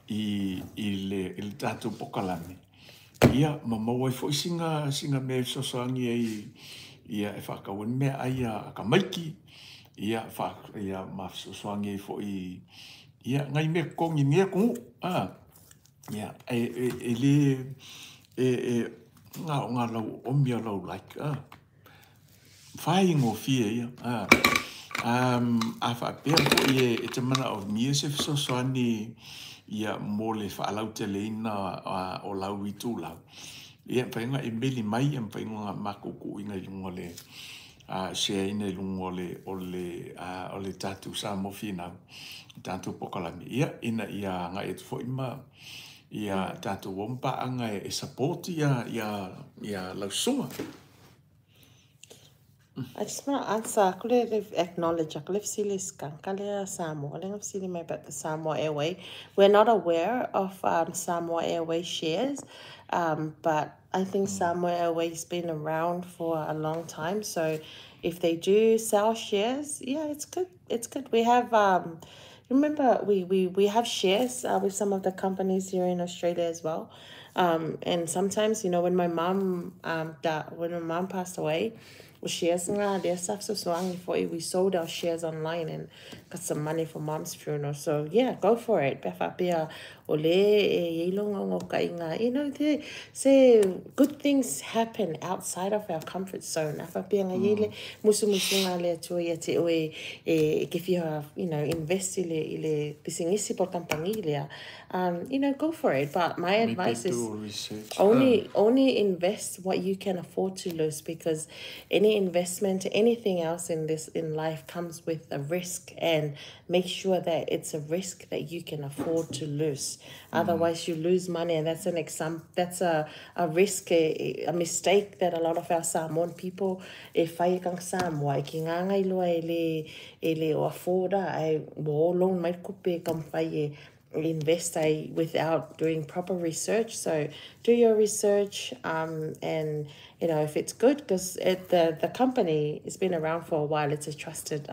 i le tatou polokalame. Ia, ma maua ai foi sina mea e fesoasoani ai, ia e faatau ai meaai a tamaiti, ia, ia ma fesoasoani ai foi ia nai mea totogi i lenei atunuu. Ia, e le e na o lau oomi o lau like, faigofie ia. A faapea foi e te manaomia se fesoasoani ia mo le faalauteleina o lau itulau, ia mafai ona e meli mai, e mafai ona matou tuuina i luga o le share ina i luga o le tatou Samoa Finau, tatou polokalame, ia ina ia agai atu foi ma ia tatou o ma paaga e support ia lau susuga. I just want to answer, kule acknowledge, kule fesili skanka lea Samoa, le fesili mai about the Samoa Airway. We're not aware of Samoa Airway shares, but I think Samoa Airways been around for a long time. So if they do sell shares, yeah, it's good. It's good. We have, remember, we have shares with some of the companies here in Australia as well. And sometimes, when my mom passed away, shares nga lea sa fesoasoani foi, we sold our shares online and got some money for Mom's funeral. So yeah, go for it. Pe faapea o le e iai lo ngaungaukaʻiga, they say good things happen outside of our comfort zone. A faapea nga iai le musumusuga le Atua ia te oe e ke fia invest i le pisinisi po kampani lea, go for it. But my Maybe advice is do research. only invest what you can afford to lose, because any investment, anything else in life comes with a risk, and make sure that it's a risk that you can afford to lose. Otherwise you lose money, and that's an exam that's a risk, a mistake that a lot of our Samoan people e fai kang Samoa e ki ngā iloa e le o afforda ai mo loan mai kupe kam fai e invest ai without doing proper research. So do your research, and if it's good, because the company has been around for a while, it's a trusted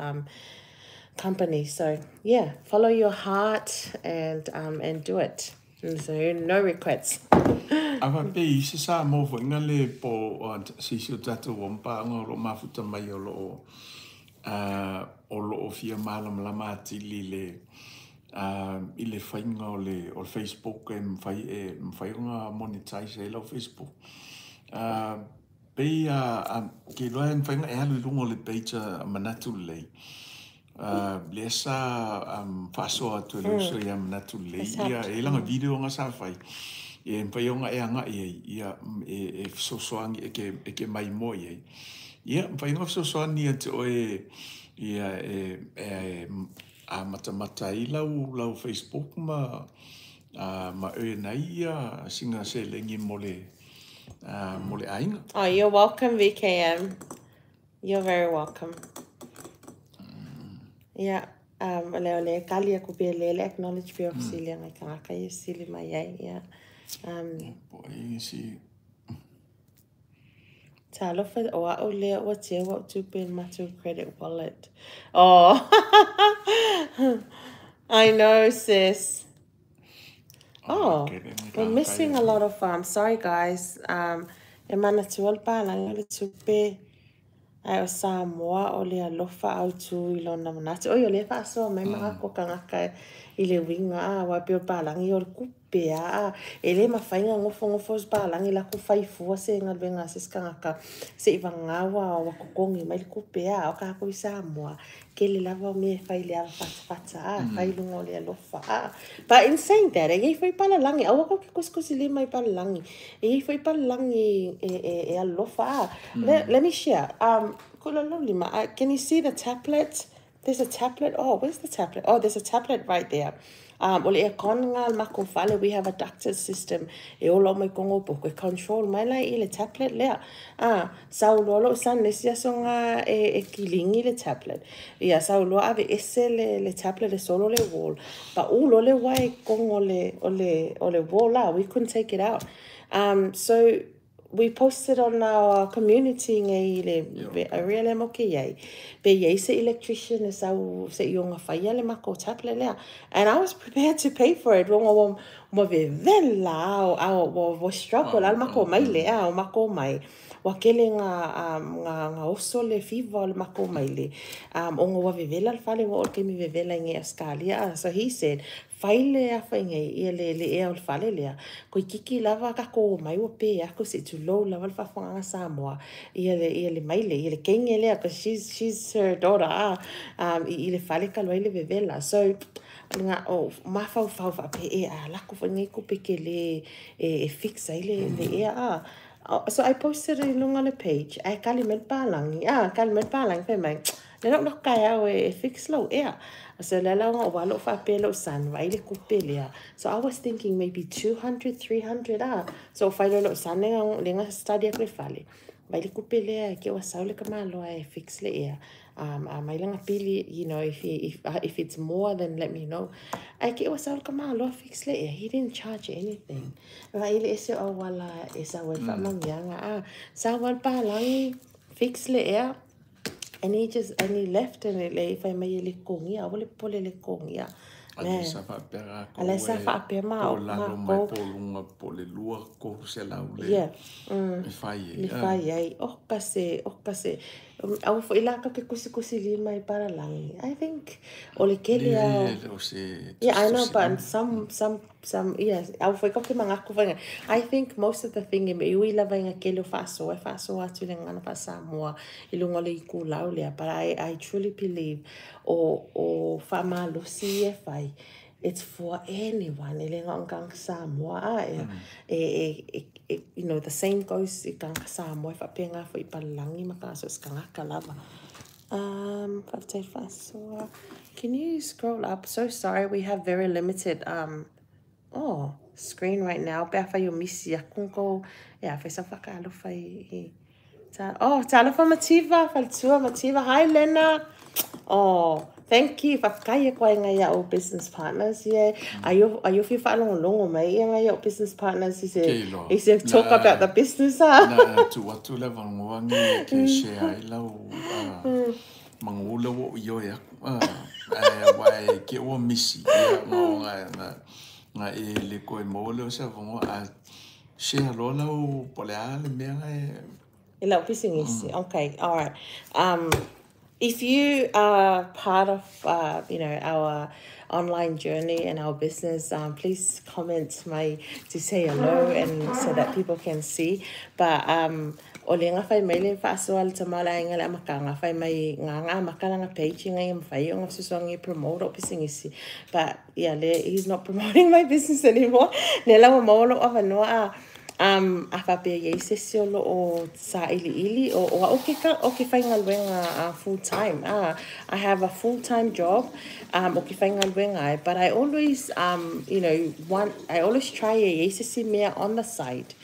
company. So yeah, follow your heart and do it. And so no regrets. A faapea i se Samoa foi na le po se isi o tatou o mapaanga o lo o mafuta mai o lo o fia malamalama atili i le faiga o le Facebook e mafai ona monetize ai lau Facebook. Pei a ke iloa e mafai ona e alu i luga o le page a Manatu Lelei. Lea sa faasoa atu e le uso ia Manatu Lelei ia e laga video nga sa fai e mafai ona e agai ai ia e fesoasoani e ke maimoa i ai. Ia mafai ona fesoasoani ia te oe ia e a matamata ai lau Facebook ma earn ai ia sina seleni mo le aiga. Oh, you're welcome, VKM. You're very welcome. Yeah. Le o le kali aku pe le le acknowledge pe of sili ngai kangaka i sili mai ai. Yeah. Po ai si Talofa o a'u lea ua tea ua tupe i le matou credit wallet. Oh, I know, sis. Oh, we're missing a lot of, sorry guys. E manatua le palagi o le tupe ae o Samoa o le alofa autū i lona manatu. Oi, o lea faasoa mai ma ako kagaka i le uiga a ua pei o le palagi o le kupe a e lē mafai ona gofogofo se palagi lakou faifua se galuega a se isi tagata seʻi vagā ua totogi mai le kupe a o kakou i Samoa kele lava o mea e fai le avafatafata a fai luga o le alofa a. But in saying that, e iai foi palalagi aua kou ke kusikusi lima i palalagi e iai foi palalagi e alofa a. Let me share kula lima. Can you see the tablet? There's a tablet. Oh, where's the tablet? Oh, there's a tablet right there. O le aircon lena a le makou fale, we have a ducted system e ola uma i kogo o poko, e control mai la i le tablet lea. Sau loa lou son le isi aso lena e kiligi le tablet. Ia sau loa aveese le tablet e solo le wall, pau loa le uaea i kogo o le wall la. We couldn't take it out. So we posted on our community nei le area lea mo ke iai. Pe iai se electrician e sau se i onga whaia le makou tablet lea. And I was prepared to pay for it. Rongo ua, ua vevela au, au ua, ua struggle al makou maile a o makou mai. Ua kele ngā oso le fiva o le makou maile. O ngā ua vevela le fale ua o le kemi vevela i ngei Australia. So he said, fai le afa i ngei ia le ea o le fale lea. Koe kiki lava kako mai ua pe aku se tu low lava le faafofogaga Samoa ia le maile ia le kenge lea, because she's her daughter i le fale ka loa i le vevela. So nga o mafaufau faapea e a lako foi nei kupe ke le e fix ai le ea a. So I posted i luga le page ai kali mai le palangi kali mai le palangi fai mai le lau lako kai au e fix lau ea. So le la o walo faapea lou son vai le kupe lea. So I was thinking maybe 200, 300 ah. So fai lo lou son le nga study aku le fale vai le kupe lea ke ua sau le kamaloa e fix le ea. Mai langa pili, if it's more, then let me know. Ai ke ua sau le kamaloa fix le ea. He didn't charge anything. Vai le ese o wala e sau e whamangianga. Sau al palangi fix le ea. And he left and le fai mai le kongia, awa le pole le kongia. Ale sa faapea Ale sa faapea ma po lalo mai po lunga po le lua ko se lau le e fai e. Le fai ai o ka se o ka se au foi la ka ke kusi kusi lima i paralangi. I think o le kele au. Le o se Yeah, I know, but some, yeah, au foi ka ke mangaku whainga. I think most of the thing e me ui lava inga kele o whaasoa, e whaasoa atu le ngana wha i lunga le iku lau lea, but I truly believe o whaamalosi e whai, it's for anyone, e le ngā kanga Samoa, a, e, the same goes i kanga Samoa, e whapenga fo i palangi ma ka so skangaka lava. Whaftai whasoa. Can you scroll up? So sorry, we have very limited oh screen right now. Pe awhai o misi aku ko ia whai sa whakaalo whai i ta oh talofa Mativa, faltua Mativa. Hi Lena. Oh, thank you. Whakaia koe ngai ia o business partners. Yeah. Ayo fi whaalongolongo mai ia ngai o business partners i se Ke loa. I se talk about the business ah. Na tu atu le vangoa ngi ke share ai lau mangula wo yo ya wai ke o misi ia ngo nga nga nga e le koe mo le o sa vangoa a share lo lau po le a le mea ngai. I lau pisinisi. Okay, all right. If you are part of, our online journey and our business, please comment my to say hello and so that people can see. But o le nga fai mai le whaasoa le tamala inga le amakanga fai mai ngā ngā makalanga page ngai am fai o ngā susuangi promote o pisingisi. But yeah, le, he's not promoting my business anymore. Ne lawa maolo avanoa a a whapea iei se se o lo o sa ili ili o o ke ka o ke whaingaluenga full time. I have a full time job o ke whaingaluenga ai, but I always want I always try e iei se se mea on the side.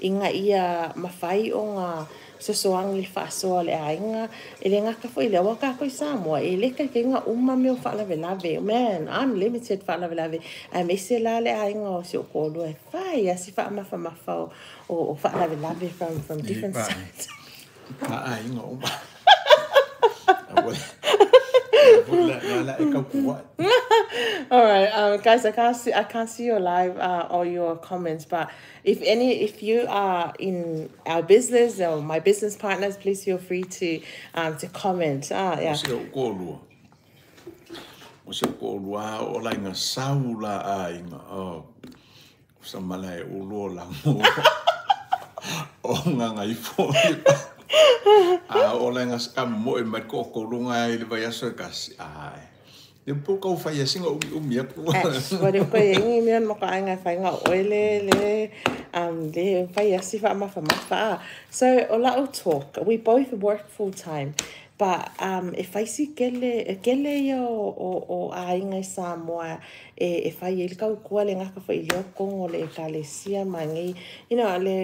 Inga ia mawhai o ngā sosoangi le whaasoa le ainga e le ngaka foi le waka ko i Samoa e le kai ngā uma meo whaalavelave. Man, unlimited whaalavelave a me se la le ainga o se o kōlua e whai a si whaamawhamafa o whaalavelave from different sides. Ka ainga uma. A wale la la e kau kuwa. All right, guys, I can't see your live or your comments, but if you are in our business or my business partners, please feel free to comment. Yeah. O se o kōlua. O se o kōlua o la inga sau la a inga. O sa mala e ulo la mo. O ngā ngai fo. A o la inga ska mo e mai ko ko lunga i le vai aso e kasi. Ai. Le po kau whai a singa umi umi aku. Wa le koe ingi mea mo ka ainga whainga oile le whai asi wha mafa mafa. So o lau talk, we both work full time. But e fai si kele, e kele ia o aiga i Samoa e fai ai le tautua le gata foi i lea totonu o le ekalesia ma nei, le,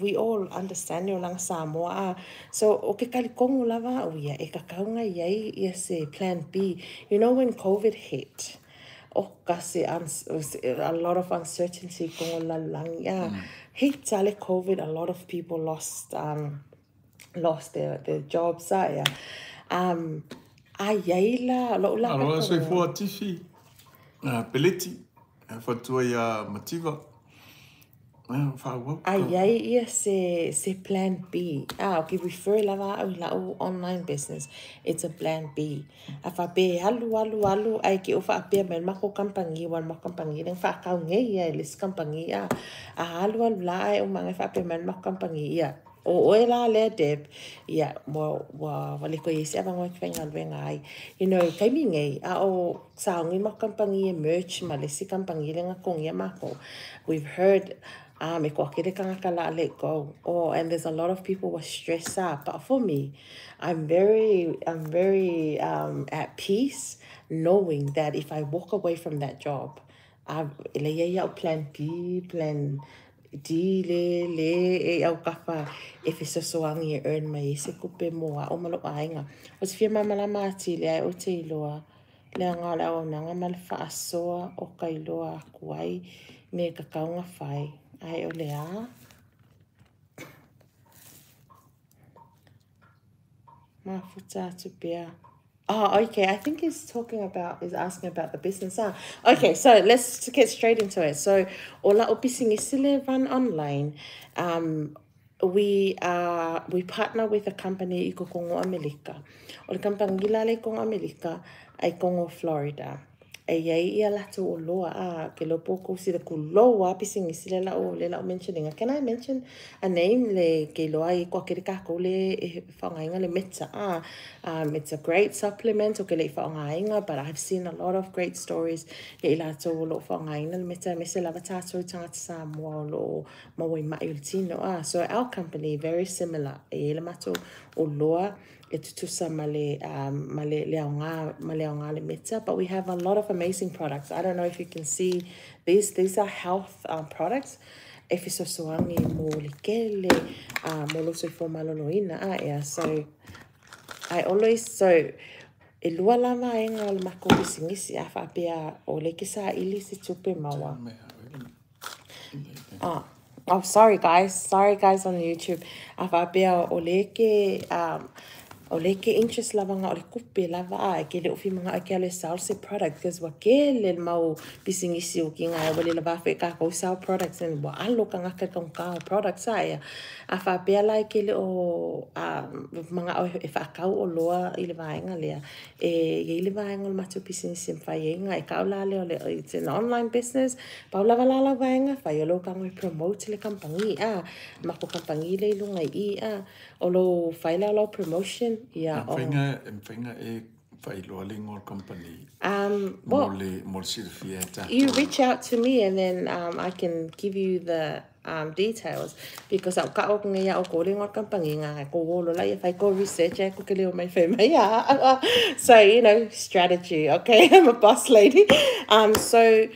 we all understand le olaga Samoa a. So, o ke talitonu lava au ia, e tatau ona i ai ia se plan B. When COVID hit, o ka se a lot of uncertainty totonu o le lalolagi a. Hit a le COVID, a lot of people lost their jobs a ia. A iai la lou la Aloa soifua Tifi, Peleti, fatua ia Mativa. Faaauau. A iai ia se plan B. Ah, okay, refer lava au i lau online business. It's a plan B. A faapea e alu, alu, alu, ai ke o faapea mai le matou kamupani, ua le matou kamupani lea na faatau nei ia e le isi kamupani a. A alu alu la ae uma ane faapea mai le matou kamupani, ia, o oe la lea Deb, ia, ua le toe i ai se avanoa e te faigaluega ai. Taimi nei, a o sauni le matou kamupani e merge ma le isi kamupani lea na totogia matou. We've heard e toatele tagata la let go. Oh, and there's a lot of people were stressed out. But for me, I'm very at peace knowing that if I walk away from that job, e le iai au plan B, plan D le e au kafa e fesoasoani e earn mai ai se tupe mo a'u ma lo'u aiga. O se fia malamalama atili ai o te iloa le aoga o le auaunaga ma le faasoa o ka iloa atu ai me tatau ona fai. Ai o le a? Mafuta atu pea. Oh, okay. I think he's talking about, he's asking about the business. Ah, okay, so let's get straight into it. So, o la'u pisinisi le run online. We partner with a company i totonu o Amerika. O le company la le i totonu o Amerika, ai totonu o Florida. E iai ia latou oloa a ke iloa po tou sila kulou a pisinisi le lau le lau mentioninga. Can I mention a name le ke iloa ai toatele tatou le e faaaogaina le Meta a? It's a great supplement o ke le i faaaogaina, but I've seen a lot of great stories ia i latou o loo faaaogaina le Meta me se lava tatou tagata Samoa o loo maua i mai o le tino a. So our company very similar. E iai le matou oloa e tutusa ma le aoga ma le aoga le Meta, but we have a lot of amazing products. I don't know if you can see these. These are health products e fesoasoani mo le kele mo lou soifua maloloina a ea. So I always, so e lua la vaega o le matou pisinisi a faapea o le ke saili se tupe maua. Oh, oh, sorry guys. Sorry guys on YouTube. A faapea o le ke o le ke interest lava nga o le kupe lava a e ke le ofi mga ke ale sell se product because wa ke le mau pisinisi o ki ngā wale lava fe ka ko sell products and wa alo ka ngaka ka ka products a ia. A faapea la e ke le o mga o e whaakau o loa i le vaenga lea. E i le vaenga o le matou pisinisi e mawhai e ngā e kau la le o le, it's an online business. Pau lava la la vaenga, whai o lo kango e promote le kampangi a. Mako kampangi le ilunga i a. O lo whai la lo promotion ia o. E mawhainga e whailoa le ingoa o le company Well, mo le silafia e tātou. You reach out to me and then I can give you the details because au ka o ngai au ko le ingoa company nga ko wolo la ia fai ko research e ko ke leo mai fai mai ia. So strategy, okay? I'm a boss lady. So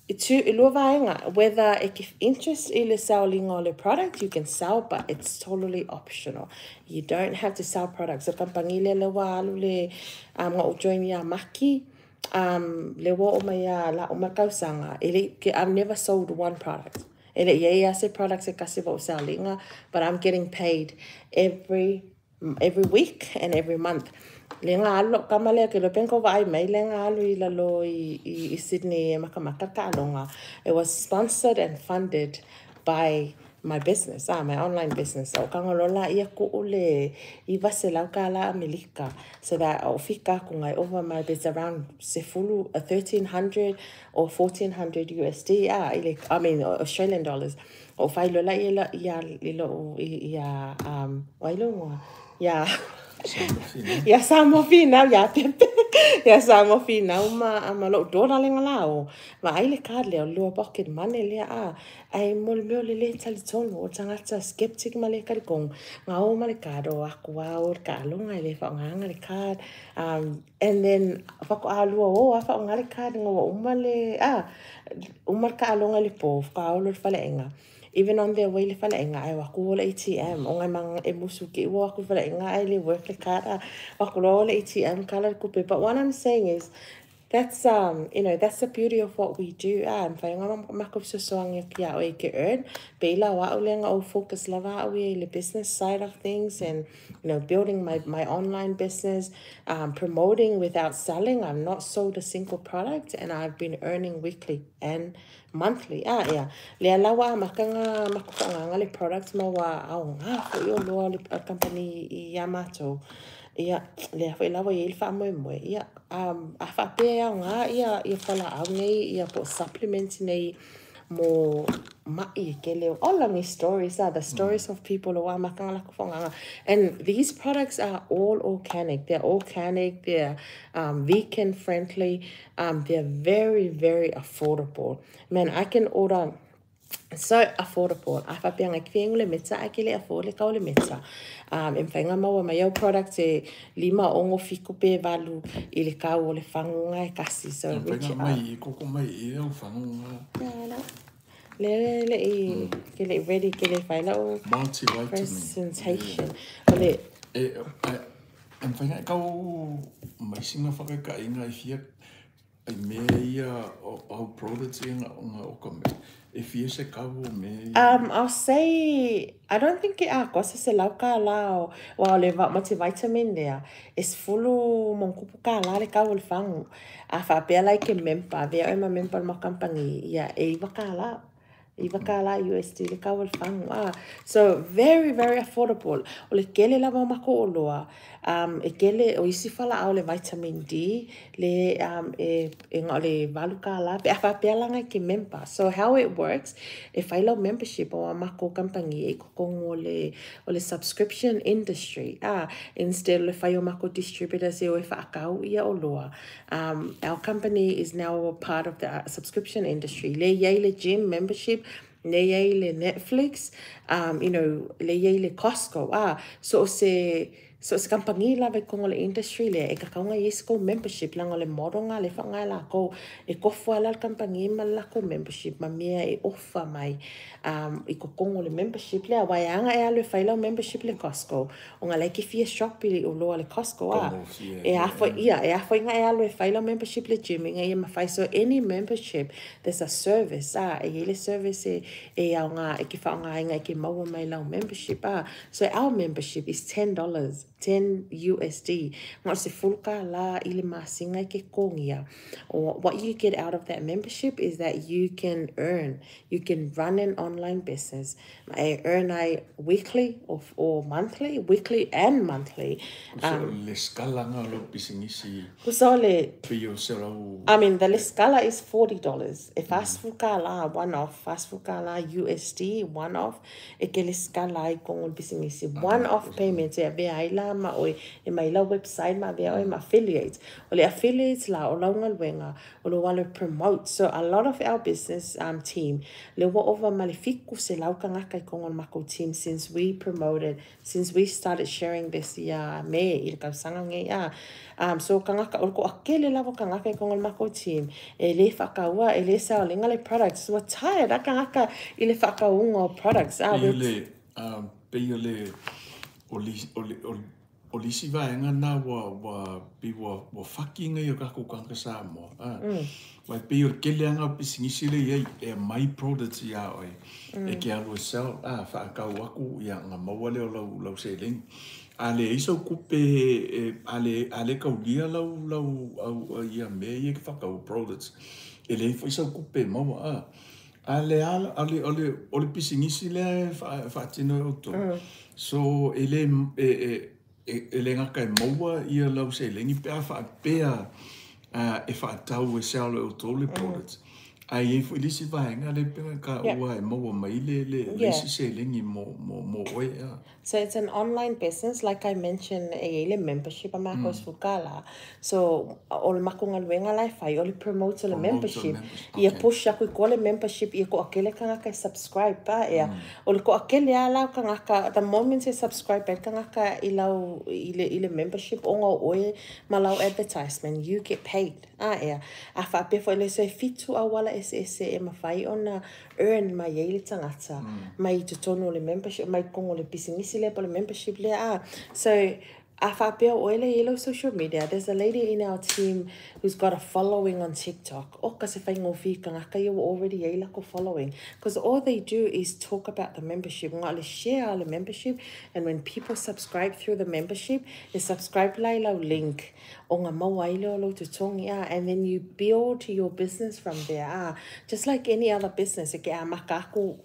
to lua vaega, whether e ke interest i le selling o le product, you can sell, but it's totally optional. You don't have to sell products. So kampangi le le wa alu le nga o join ia Maki, le wa o mai ia la o makausanga e le, ke, I've never sold one product. E le ia ia se products e kasi wa o sellinga, but I'm getting paid every week and every month. Le ngā alu kama lea ke lo penko vai mai le ngā alu i lalo i Sydney e makamaka kaaloga. It was sponsored and funded by my business, ah, my online business. O kangolola ia ku ule i vaselau ka la Amerika. So that o fika ku ngai over my it's around sefulu, 1300 or 1400 USD, ah, ile, I mean Australian dollars. O whai lola ia la ia i lo i ia wailo ngoa. Ia. Samoa Finau. Ia Samoa Finau ia Pepe. Ia Samoa Finau ma lou daughter le galao. Vaai le card lea o le lua pocket money lea a. Ai mo le mea o le le talitonu o tagata skeptic ma le talitonu. Ga o ma le card o aku a o le taaloga e le faaaogaina le card. And then faatoa lua o a faaaoga le card ina ua uma le uma le taaloga i le po, faatoa o loa i le faleaiga. Even on their way i le faleaiga, ae o atu o le ATM. O ngai e musu ke ua atu i le faleaiga ae le work le card a. O atu loa o le ATM kala le tupe. But what I'm saying is, that's you know that's the beauty of what we do. Ah, mafai ona matou fesoasoani atu ia oe e ke earn. Pe ila o au lea na ou focus lava au ia i le business side of things and building my online business, promoting without selling. I've not sold a single product and I've been earning weekly and monthly. Ah, ia. Lea la ua amata ona matou faaaogaina le products ma ua aoga foi o loa le company ia matou. Ia, lea foi la ua iai le faamoemoe. Ia, a faapea e aoga ia fualaau nei ia po o supplements nei mo mai e kele. All of these stories are the stories of people o amata ona latou faaaogaina. And these products are all organic. They're organic, they're vegan friendly, they're very, very affordable. Man, I can order so affordable. A faapea ngai ke le meta a ke le afford le kau le meta. E mafai ona maua mai au products e 5, 6, 7 pe 8 i le kau o le faguga e kasi. So reach Whainga out. mai i koko mai i au faguga. Yeah, no. Le le i ke le ready ke le fai lau Multivitamin. presentation. O le E mafai ona kau mai singa whakakainga i fia ai mea ia o au products ia nga o ka mea. E fia se kau o mea ia. I'll say, I don't think e atoa se $100 o, wa o le multivitamin lea, e 10+ le kau o le fagu. A faapea la i ke member, avea oe ma member o le matou company, ia e $9. $9 USD le kau o le fagu. Ah, so very, very affordable. O le kele lava o matou oloa, e kele o isi fualaau le vitamin D, le e nga o le $8, pe a faapea la ngai ke member. So how it works, e fai lau membership o a matou company e totonu o le subscription industry. Ah, instead o le fai o matou distributors e o e faakau ia oloa. Our company is now a part of the subscription industry. Le iai le gym membership, le iai le Netflix, le iai le Costco. Ah, so se company lava i kongo le industry le e kakaunga i ko membership langa le model nga le whangai la ko e kofua la le company ma la ko membership ma mea e offer mai i ko kongo le membership le wa anga e alu e whai membership le Costco o nga le ki fia shop i o loa le Costco a Kongo fia, e afo ia e afo inga e alu e whai membership le gym inga ia mawhai. So any membership, there's a service, ah, e i le service e au ngā e ki whaonga inga e ki maua mai lau membership, ah. So our membership is $10, 10 USD. Nga se $10 i le masinga i ke kongia. Or what you get out of that membership is that you can earn. You can run an online business. E earn ai weekly or monthly, weekly and monthly. So le skala nga lo pisingisi Kusa o le pe o se rau. I mean, the lescala is $40. E $40 one off, $40 USD one off, e ke lescala ai kongo le pisingisi. One off payment e avea ai la ma oi, e mai la website ma avea oi ma affiliates. O le affiliates la o launga luenga, o lo walo promote. So a lot of our business team, le ua ova ma le 700 kangaka i kongo le mako team since we promoted, since we started sharing this ia me i le kausanga nge ia. So kangaka, o le ko akele lava kangaka i kongo le mako team, e le whakaua, e le sao lenga le products. So tired a kangaka i le whakaunga o products. Ah, Pe o le, pe o le, o li, o le, o o lisi vaenga na ua pe ua whaki ngai o kako kanga Samoa. Ah. Wai pe o le kele anga pisingisi le iai e mai products ia oe. E ke alu e sell, ah, whaakau aku ia ngā maua leo lau seleng. A le iso kupe, a le kaulia lau, au, ia mea ia ke whakau products. E le ifo iso kupe maua, ah. A le ala, a le, o le pisingisi lea e whaatino e auto. So, e le, e le ngaka e maua ia lau selengi pe a whaapea e whaatau e sell e auto le products. Ae i ai foi le isi vaega lea pei ona taua e maua mai le isi seleni mo oe. So it's an online business, like I mentioned, e i ai le membership a makou $10. So o le makou galuega la e fai, o le promote o le membership. Ia push aku i tua le membership, ia toatele tagata e subscribe a ea. O le toatele lava la o tagata, the moment e subscribe ai le tagata i lau i le membership ona o oe ma lau advertisement, you get paid. A ea. A faapea foi le so e 7 auala eseese e mafai ona earn mai ai le tagata mai i totonu o le membership, mai totonu o le pisinisi lea po o le membership lea a. So a faapea o oe lea e i ai lau social media, there's a lady in our team who's got a following on TikTok. Oka se faigofie i tagata ia ua already i ai lakou following. Because all they do is talk about the membership. Na o le share o le membership, and when people subscribe through the membership, e subscribe la i lau link ona maua ai lea o lou totogi a, and then you build your business from there a. Just like any other business, e ke amata aku,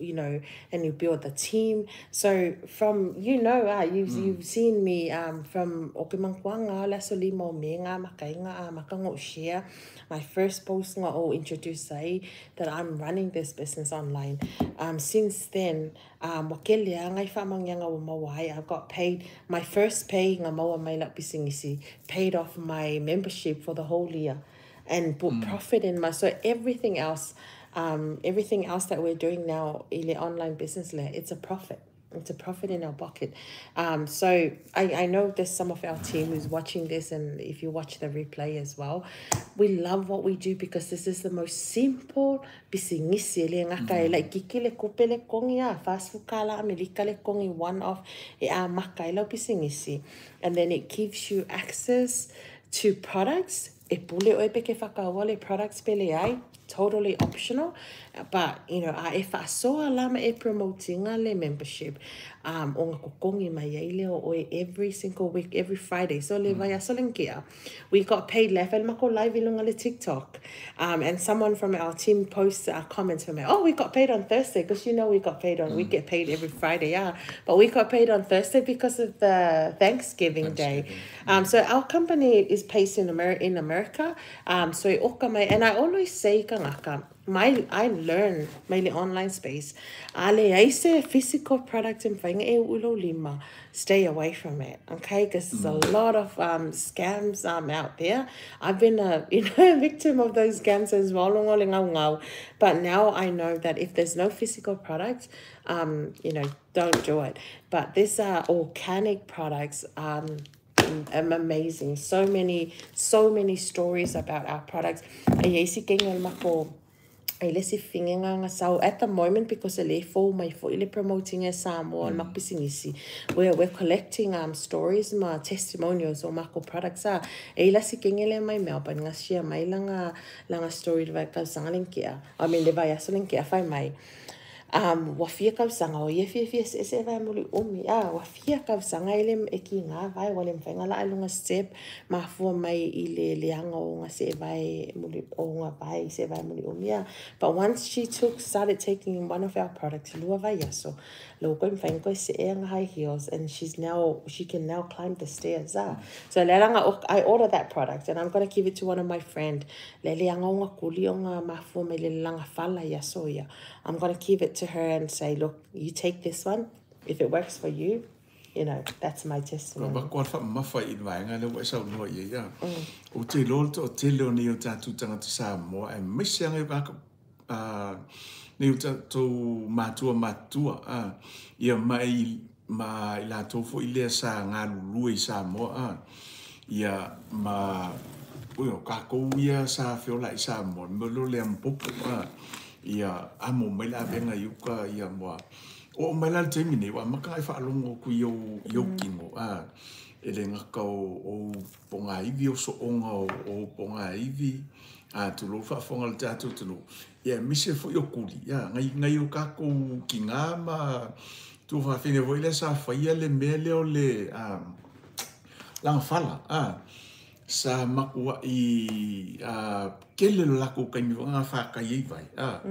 and you build the team. So from, you've seen me from o ke mankuaga o le aso 5 o Me nga amataina amata ona ou share my first post na ou introduce ai that I'm running this business online. Since then, ua tele lava nai faamanuiaga ua maua ai. I got paid, my first pay na maua mai lau pisinisi, paid off my membership for the whole year and put profit in my, so everything else that we're doing now i le online business lea, it's a profit. It's a profit in our pocket. So I know there's some of our team who's watching this, and if you watch the replay as well, we love what we do because this is the most simple pisinisi e le gata e laitiiti le tupe le totogi a $40 Amerika le totogi one off e amata ai lau pisinisi. And then it gives you access to products e pule oe pe ke whakaua le products pe leai, totally optional, but a e faasoa la ma e promotinga le membership ona totogi mai ai lea o oe every single week, every Friday. So le vaiaso le tea, we got paid le fai makou live i luga le TikTok, and someone from our team posts a comments for me, "Oh, we got paid on Thursday," because we got paid on we get paid every Friday, yeah, but we got paid on Thursday because of the Thanksgiving Day. So our company is based in America. So e oka mai, and I always say kangaka, my I learn mai le online space. A leai se physical product e mafai ona e uu i lou lima, stay away from it, okay? Because there's a lot of scams out there. I've been a victim of those scams as well, luga o le gaugau. But now I know that if there's no physical product, don't do it. But these are organic products. Amazing. So many, so many stories about our products. E iai si keiga o le makou e le isi figega ga sau at the moment because e lē fou mai foʻi le promoting e Samoa o le makou pisinisi. We're collecting stories ma testimonials o makou products a. E i lasi kege lea mai Melbourne ga share mai laga story le vaitausaga le kea. I mean le vaiaso le kea fai mai. Ua fia tausaga o ia fiafia seesee vae muliʻumi a ua fia tausaga e le e kigā vae ua le mafai ona laa i luga step mafua mai i le leaga o ona see vae muli o ona vae i see vae muliʻumi a. But once she took started taking one of our products, 2 vaiaso le ua toe mafai ona toe see ana high heels, and she can now climb the stairs ah. So le laga I order that product and I'm gonna give it to one of my friend le leaga ona kuli ona mafua mai le lalaga fala ia aso ia. I'm gonna give it to her and say, "Look, you take this one. If it works for you, that's my testimony." Avatu a le faamamafa i le vaega lea ua e saunoa i ai a. Ou te iloa le toatele o nei o tatou tagata Samoa aemaise lava nai o tatou nei o tatou matua matutua a, ia ma i latou foi lea sa galulue i Samoa a, ia ma o tatou ia sa feolai i Samoa, le mea lea o le amupopo a, ia amo mai le avega i uka ia moa. Oo mai la le taimi nei, ua amata ona e faalogo atu i ou tino a, e le gata o ou pogaivi o sooga o ou pogaivi, a tulou faafofoga a le tatou atunuu, ia aemaise foi o tuli, ia, nai o tatou tina ma tuafafine foi lea sa faia le mea lea o le lagafala a, sa matuai tele le latou taimi foi na fatai ai vai a,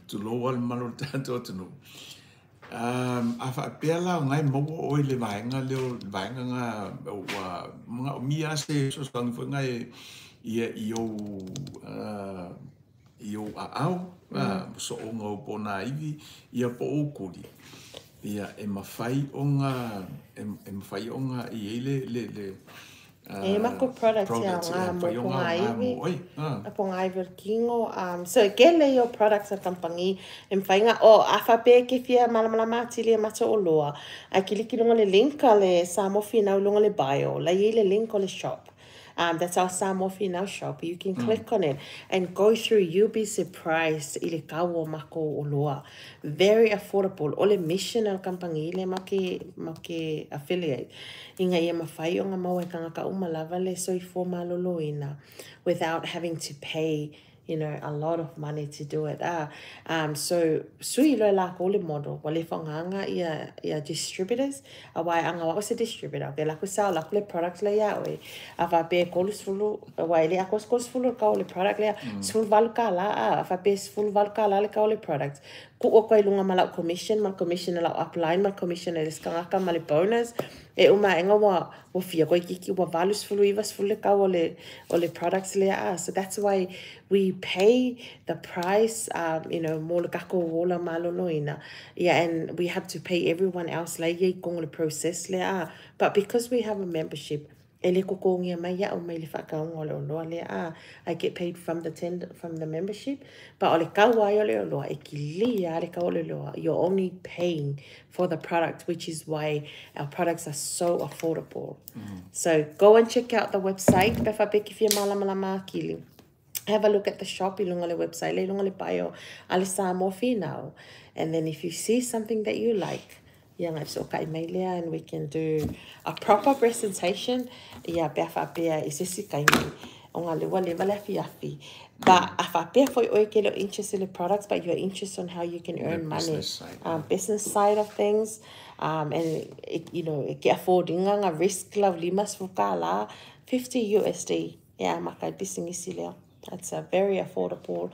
tulou lava le mamalu o le tatou atunuu. A faapea la o na e maua oe i le vaega lea o le vaega na ua manaomia lava se fesoasoani foi na e ia i ou i ou aao, so'oga o ponaivi, ia po o ou kuli, ia e mafai ona e mafai ona i ai le E makou products e aoga mo pogaivi, pogaivi o le kino. So e kele ia o products a le kamupani e mafai ona, oh a faapea e te fia malamalama atili i a matou oloa, ae kiliki i luga o le link a le Samoa Finau i luga o le bio, la e i ai le link o le shop. That's our Samoa Finau shop. You can click on it and go through. You'll be surprised i le tau o makou oloa. Very affordable. O le mission a le kamupani lea matou te affiliate, ina ia mafai ona maua e tagata uma lava le soifua malōlōina without having to pay a lot of money to do it. So, sui loa e lakou le model, ua le faaaogaina ia distributors, auā ana o au o se distributor, okay, o le a atu sell atu le product lea iā oe, a faapea e 30, aua e le atoa se 30 le tau o le product lea, $18 a faapea e $18 le tau o le product, tuu atu ai i luga ma lau commission, ma le commission a lau upline, ma le commission a le isi tagata ma le bonus, e uma aega ua fia toeitiiti ua 80, 90 le tau o le products lea a. So that's why we pay the price mo le tatou ola malōlōina. Yeah, and we have to pay everyone else la ia i totonu o le process lea a. But because we have a membership, e le totogia mai au mai le faatauga o le oloa lea a. I get paid from the membership, but o le tau ai o le oloa, e kilia le tau o le oloa. You're only paying for the product, which is why our products are so affordable. So go and check out the website pe faapea e te fia malamalama atili. Have a look at the shop i luga o le website, le i luga o le bio a le Samoa Finau. And then if you see something that you like, ia ngai fesootai mai lea and we can do a proper presentation ia pe a faapea i se isi taimi ona le ua leva le afiafi. But a faapea foi oe ke le o interested in the products, but you're interested in how you can earn money. Business side. Business side of things, and it, e ke affordinga nga risk lau $50, 50 USD e amata ai pisinisi lea. It's a very affordable.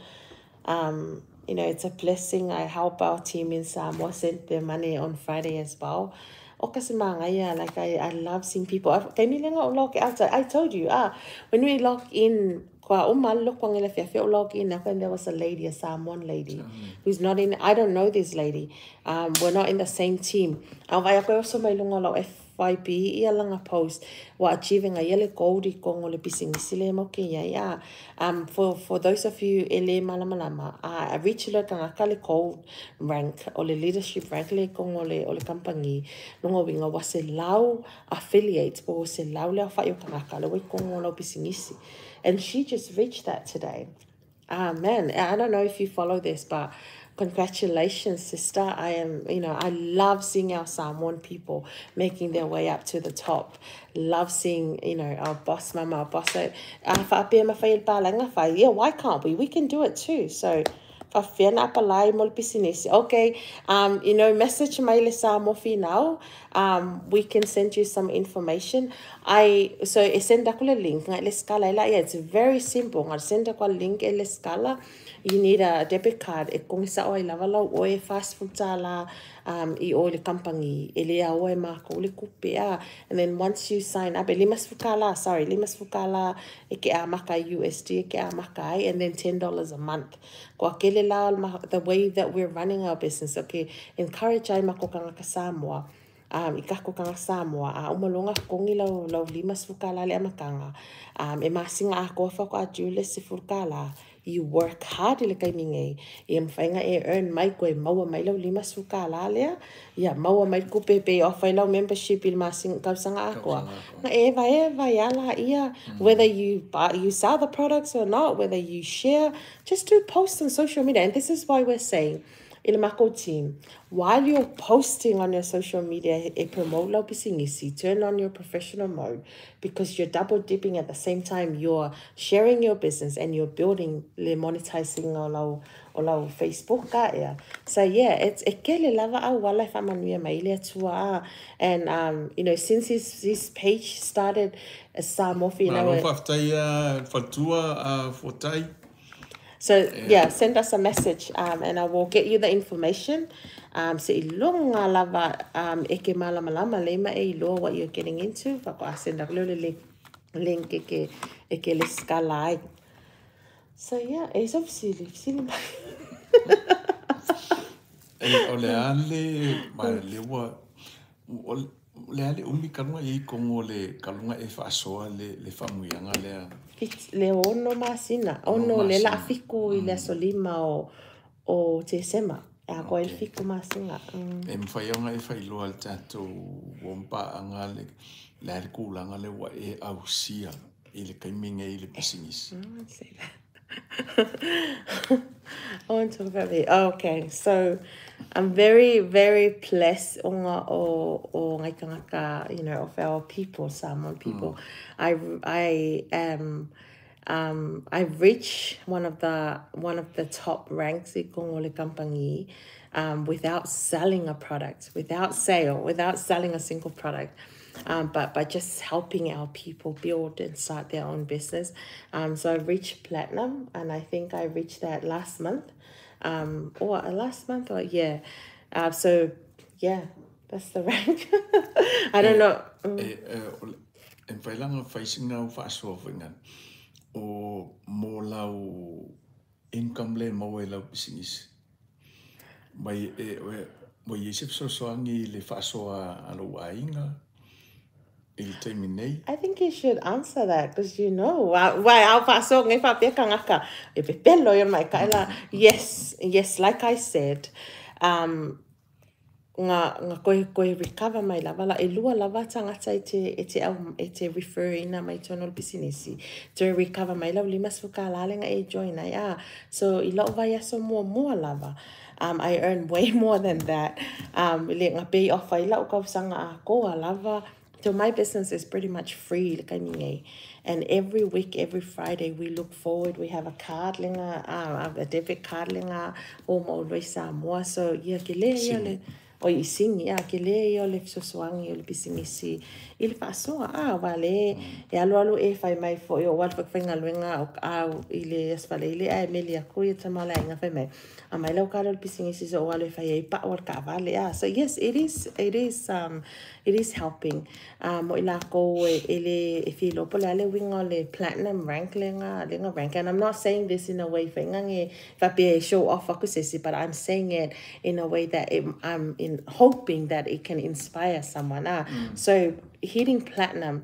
It's a blessing. I help our team in Samoa send their money on Friday as well. O ka se māngaia, like I love seeing people. Taimi lenga o log out. I told you, when we log in, kua uma le loko le afiafi o log in, and there was a lady, a Samoan lady, who's not in, I don't know this lady. We're not in the same team. A vai ako e oso mai lunga o lau FYP ia langa post wa achieving a ia le gold i kongo le pisinisi le mo ke ia ia. For those of you e le malamalama, a reach le tangata le gold rank o le leadership rank le kongo le o le company lunga winga wa se lau affiliates po se lau le awhai o tangata le wai kongo lau pisinisi. And she just reached that today. Ah, man, I don't know if you follow this, but congratulations, sister. I am, you know, I love seeing our Samoan people making their way up to the top. Love seeing our boss mama, our boss. Faapea mafai e le palanga fai. Yeah, why can't we? We can do it too. So, faafefea na apalai mo le pisinisi. Okay, message mai le Samoa Finau. We can send you some information. So e send aku le link ngai le skala ila. Yeah, it's very simple. Ngai send aku le link e le skala. You need a debit card e kongisa o ai lava lau oe $40 i o le company e le au e mako le kupe a. And then once you sign up, e $50, sorry, $50 e ke a maka USD e ke a maka ai, and then $10 a month. Ko kele la the way that we're running our business, okay, encourage ai mako kanga Samoa i kako kanga Samoa a umalonga kongi lau lau $50 le amakanga e masinga a koa fa ko a le $10. You work hard i le kaimi nei e mawhainga e earn mai koe maua mai lau $50 lea ia maua mai kupe pe off ai lau membership i le masinga tausaga atoa na e vai e vai ala ia, whether you buy, you sell the products or not, whether you share, just do posts on social media. And this is why we're saying i le mako team, while you're posting on your social media e promote lau pisinisi, turn on your professional mode, because you're double dipping at the same time. You're sharing your business and you're building le monetizing o lau Facebook ka ea. So yeah, it's e kele lava au wala e whamanuia mai le atua. And since his page started as Samoa Malo faafetai a fatua a fotai. So yeah, send us a message and I will get you the information. Se i longa lava e ke malamalama le ma e iloa what you're getting into. Fa ko a send aku le link e ke le skala ai. So yeah, e so fesili, fesili mai. E, o le a le, ma le ua, o le a le umi talu ona i ai i totonu o le, talu ona e faasoa le faamanuiaga lea? Le 6 masina, 6 le la 7 i le aso 5 o Tesema. E atoa ai le 7 masina. E mafai ona e faailoa le tatou uompaaga le a le tulaga lea ua e ausia i le taimi nei i le pisinisi? Say that. I want to talk about me. Oh, okay, so I'm very, very blessed ona o ngai tangata, of our people, Samoan people. I am I've reached one of the top ranks i kongo le company without selling a product, without sale, without selling a single product. But by just helping our people build and start their own business. So I reached platinum, and I think I reached that last month, or last month, or yeah. So yeah, that's the rank. I don't know. E, e, e mafai la ona fai sina au faasoa foi nana o mo lau income le maua i lau pisinisi mai e, e, ua i ai se fesoasoani i le faasoa a lou aiga i le taimi nei? I think you should answer that because you know why au faasoa ngai faapea kagaka e pepelo ia mai ka la. Yes, like I said, nga koe recover mai lava la e lua lava tagata e te au e te refer ina mai tonu o le pisinisi toe recover mai lau $50 lega e join ai a. So i la'u vaiaso muamua lava, I earn way more than that, le ga pay off ai la'u kausaga atoa lava. So my business is pretty much free like I mean, and every week, every Friday, we look forward. We have a card lega, a debit card lega o mo Samoa. So yeah, ke le ia le o i singi a ke le ia o le fesoasoani o le pisinisi i le faasoa a wa le e alualu e fai mai foi o wale faigaluega o au i le aso Faraile ae meli aku ia tama o le aiga fai mai a mai lau kala o le pisinisi so o alu e fai ai pa'u o le taavale a. So yes, it is helping mo i lakou e le e fia po le a le uiga o le platinum rank lega rank. And I'm not saying this in a way faigage faapea e show off aku sesi, but I'm saying it in a way that I'm in hoping that it can inspire someone ah. So hitting platinum,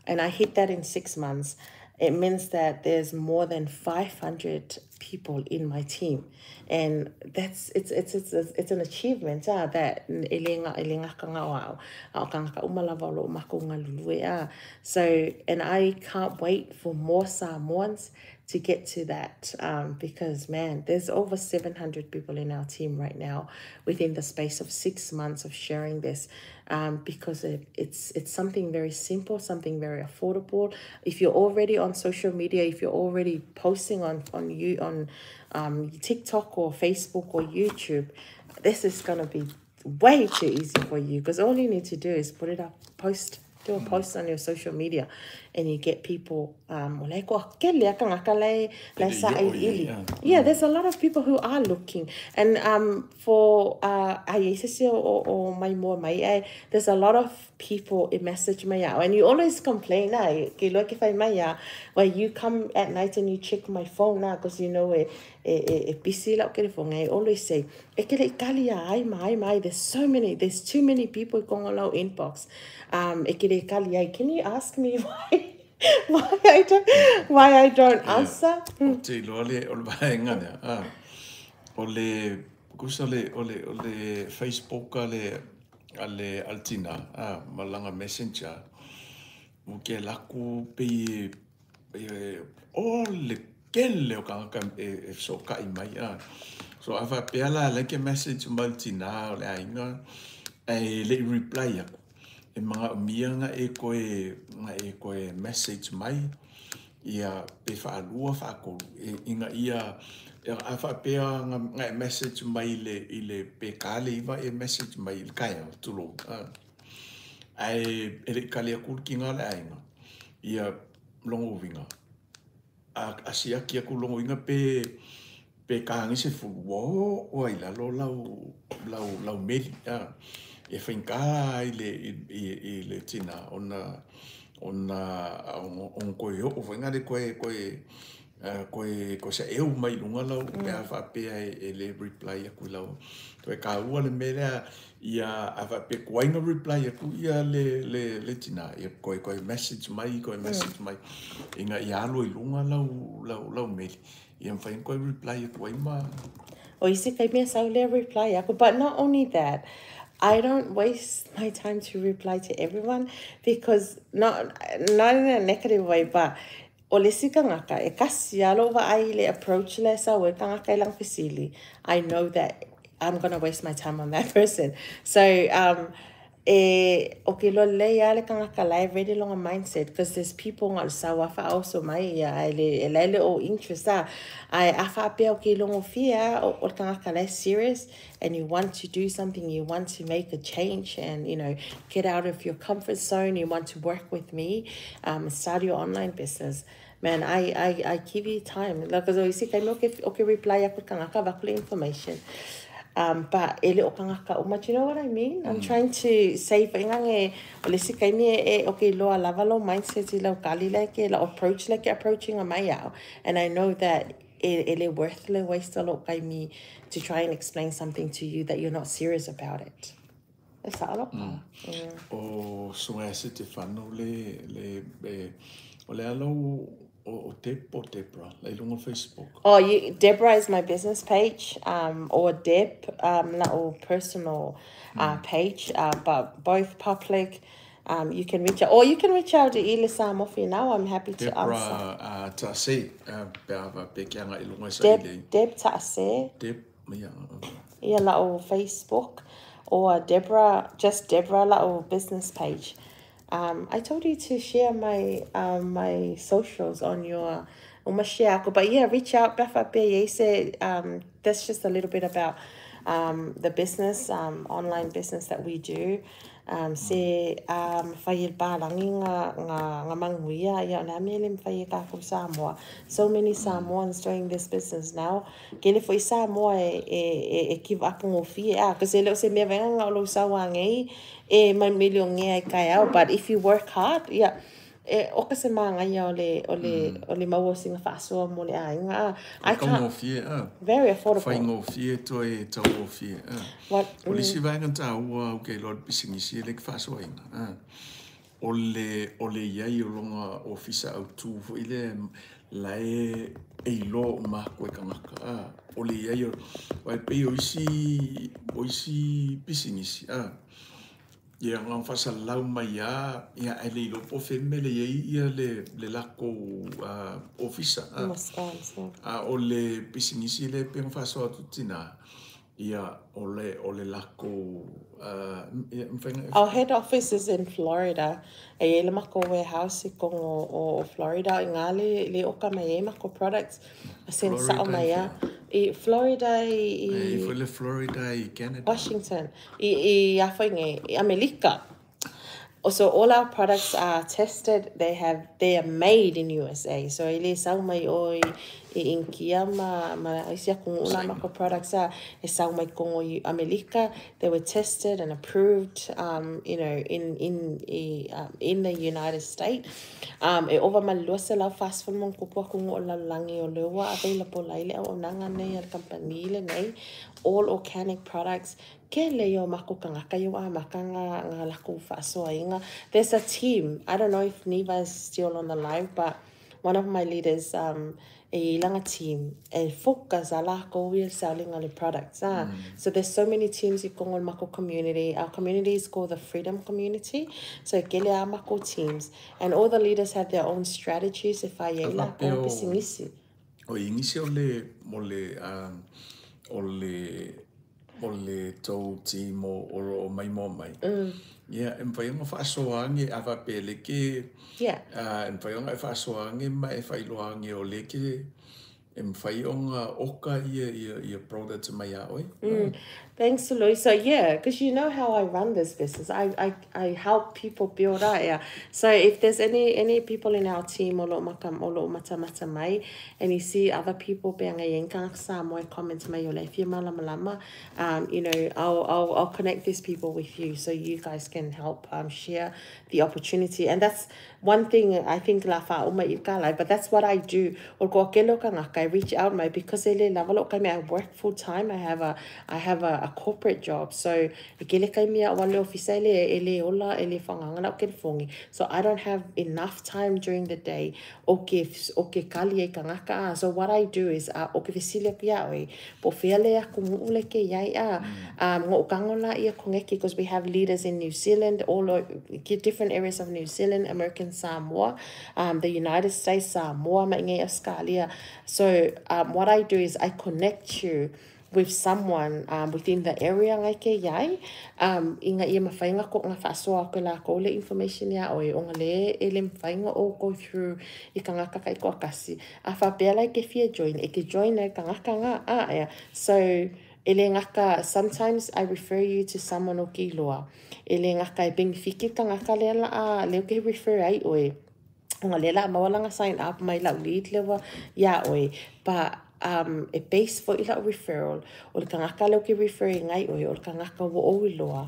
and I hit that in 6 months, it means that there's more than 500 people in my team, and that's it's an achievement ah, that e le gakaga o a'u a o tagata uma lava o lo'o makou galulue ah. So and I can't wait for more Samoans to get to that, because man, there's over 700 people in our team right now within the space of 6 months of sharing this, because it's something very simple, something very affordable. If you're already on social media, if you're already posting on you on TikTok or Facebook or YouTube, this is gonna be way too easy for you, because all you need to do is put it up, post, do a post on your social media, and you get people o la e toatele a tagata la e sailiili. Yeah, there's a lot of people who are looking, and for ai ai se se o mai mua mai ai, there's a lot of people e message mai au, and you always complain ai ke loa ke fai mai ia, where you come at night and you check my phone na, because you know e busy lau telefone. I always say e ke le kali ai mai mai, there's so many, there's too many people i kongo lau inbox, e ke le kali ai. Can you ask me why I don't answer? O te iloa le o le vaega lea. Ah, o le kusa o le Facebook a le altina ah, malaga Messenger o ke laku pe e, o le kele o kangaka e fesokai mai ah. So a faapea la la ke message mai le tinā o le aiga ae le i reply aku e magaomia nga e koe message mai ia pe faalua faatolu e, ina ia a faapea nga e message mai i le pe ka le 9 e message mai i le taeao tulou ah. Ae e le i kali aku le kiga o le aiga ia logo uiga a siaki aku logo uiga pe kagi 10 ua oo ai lalo lau meli a e faigata i le tina ona toe oo foi le koe Toe saeu mai i luga lau pe a faapea e le reply aku i lau. Toe taua le mea lea, ia a faapea tuai ona reply atu ia le tina, ia toe message mai, toe message mai, ina ia alu ai i luga lau meli, ia mafai ona toe reply atu ai ma. O isi taimi e sau lea reply aku. But not only that, I don't waste my time to reply to everyone because not in a negative way, but o le isi tagata, e tasi lava lou vaai i le approach lea e sau ai le tagata i lana fesili, I know that I'm gonna waste my time on that person. So, e, o ke iloa lelei lava le tagata la e ready lona mindset because there's people na o le sau lava faaoso mai ia ae le, e la e le o interest a. Ae a faapea o ke iloa gofie lava o le tagata la e serious and you want to do something, you want to make a change and, get out of your comfort zone, you want to work with me, start your online business. Man, I give you time. Like, o isi taimi o ke reply aku i le tagata avatu le information. But e le o tagata uma, do you know what I mean? I'm trying to say faiga o le isi taimi e o ke iloa lava lou mindset i lau tali lea ke lau approach lea ke approaching mai au. And I know that e le worth le waste o lou taimi to try and explain something to you that you're not serious about it. E sao lau tala. O susuga ia Setefano le o le a lau o Deb po o Debra la i luga o Facebook? Oh, you, Deborah is my business page, or Deb, la'u personal page, but both public. You can reach out, or you can reach out to i le Samoa Finau. I'm happy to answer. Debra Ta'ase, pe a faapea ke agai i luga sa Deb, i le Deb Ta'ase, Deb, ia. Ia la'u Facebook, or Deborah, just Deborah la'u business page. I told you to share my socials on your uma share aku. But yeah, reach out pe a faapea e i ai se that's just a little bit about the business, online business that we do. Se mafai e le palagi nga manuia ia o le a mea e le mafai e tatou Samoa. So many Samoans doing this business now. Kele foi Samoa e give up gofie a. Kasi e le o se mea vaega na o lou sau agei e mai milionea i taeao. But if you work hard, yeah, e oka se magaia o le maua o sina faasoa mo le aiga a. I can't, Taugofie a. Very affordable. Faigofie toe taugofie a. What, O le isi vaega taua ou ke iloa le pisinisi e le ke faasoaina. O le iai o loga ofisa autū foi lea la e iloa uma atu e tagata a. O le iai o aua e pei o isi pisinisi a. Ia na faasalalau mai lava ia ae le iloa po o fea le mea le i ai ia le latou ofisa a. Ma scams, yeah. A o le pisinisi lea pei ona faasoa atu tina, ia o le lakou ia mafai ona Our head office is in Florida. E i ai le makou warehouse i kogo o Florida. I ngā le oka mai ai makou products. Send sao Florida mai i a. I Florida E i i foi le Florida i Canada. Washington. I a foi nge, i Amerika. So all our products are tested. They are made in USA. So e le sau mai o i Inkia ma isi atunuu la Saina. makou products a e sau mai kogo i Amerika. They were tested and approved, in the United States. E ova ma le 240 ma ona tupu atunuu o le lalolagi o lea ua available ai le auaunaga nei a le kamupani lenei. All organic products. Kele ia o makou tagata ia ua amata nga lakou faasoaina. There's a team. I don't know if Neva is still on the live, but one of my leaders, e i lana team e focus a lakou ia le selling o le products. Ah. So there's so many teams i kogo o le makou community. Our community is called the Freedom Community. So e kele a makou teams. And all the leaders have their own strategies e fai ai lakou pisinisi. O igisi o le tou team o lo o maimoa mai. Ia, e mafai ona faasoa age a faapea le ke e mafai ona e faasoa age ma e faailoa age o le ke e mafai ona oka ia products mai ia oe. Thanks, Louis. So yeah, because you know how I run this business. I help people build up. Yeah. So if there's any people in our team o lo maka o lo mata mata mai, and you see other people pe anga i ka Samoa comments mai o le fia malamalama, I'll connect these people with you so you guys can help share the opportunity. And that's One thing I think la faauma i ka live, but that's what I do. O ko kelo ka ngaka, I reach out mai because ele lava lo kai I work full time. I have a corporate job. So e kele kai mia o le office ele ele ola ele whanganga la o ke fongi. So I don't have enough time during the day o ke kali e ka ngaka. So what I do is o ke fesile ku ia oi. Po fea le aku nguu le ke iai a. Ngo kango la ia kongeki because we have leaders in New Zealand, all different areas of New Zealand, American Samoa, the United States, Samoa, ma ingai Australia. So what I do is I connect you with someone within the area ngai ke iai inga ia mawhainga ko ngā whaasoa ko la ko le information ia oe o ngā le e le mawhainga o go through i ka ngaka kai ko akasi. A whapea lai ke fia join, e ke join e ka ngaka ngā a ea. So e le ngaka, sometimes I refer you to someone o ki loa. E le ngaka e benefiki ka ngaka le la a leo ke refer ai oe. O ngā le la mawalanga sign up mai lau lead lewa ia oe. But e base fo i lau referral, o le kangaka leo ke referring ai oe, o le kangaka wo o iloa,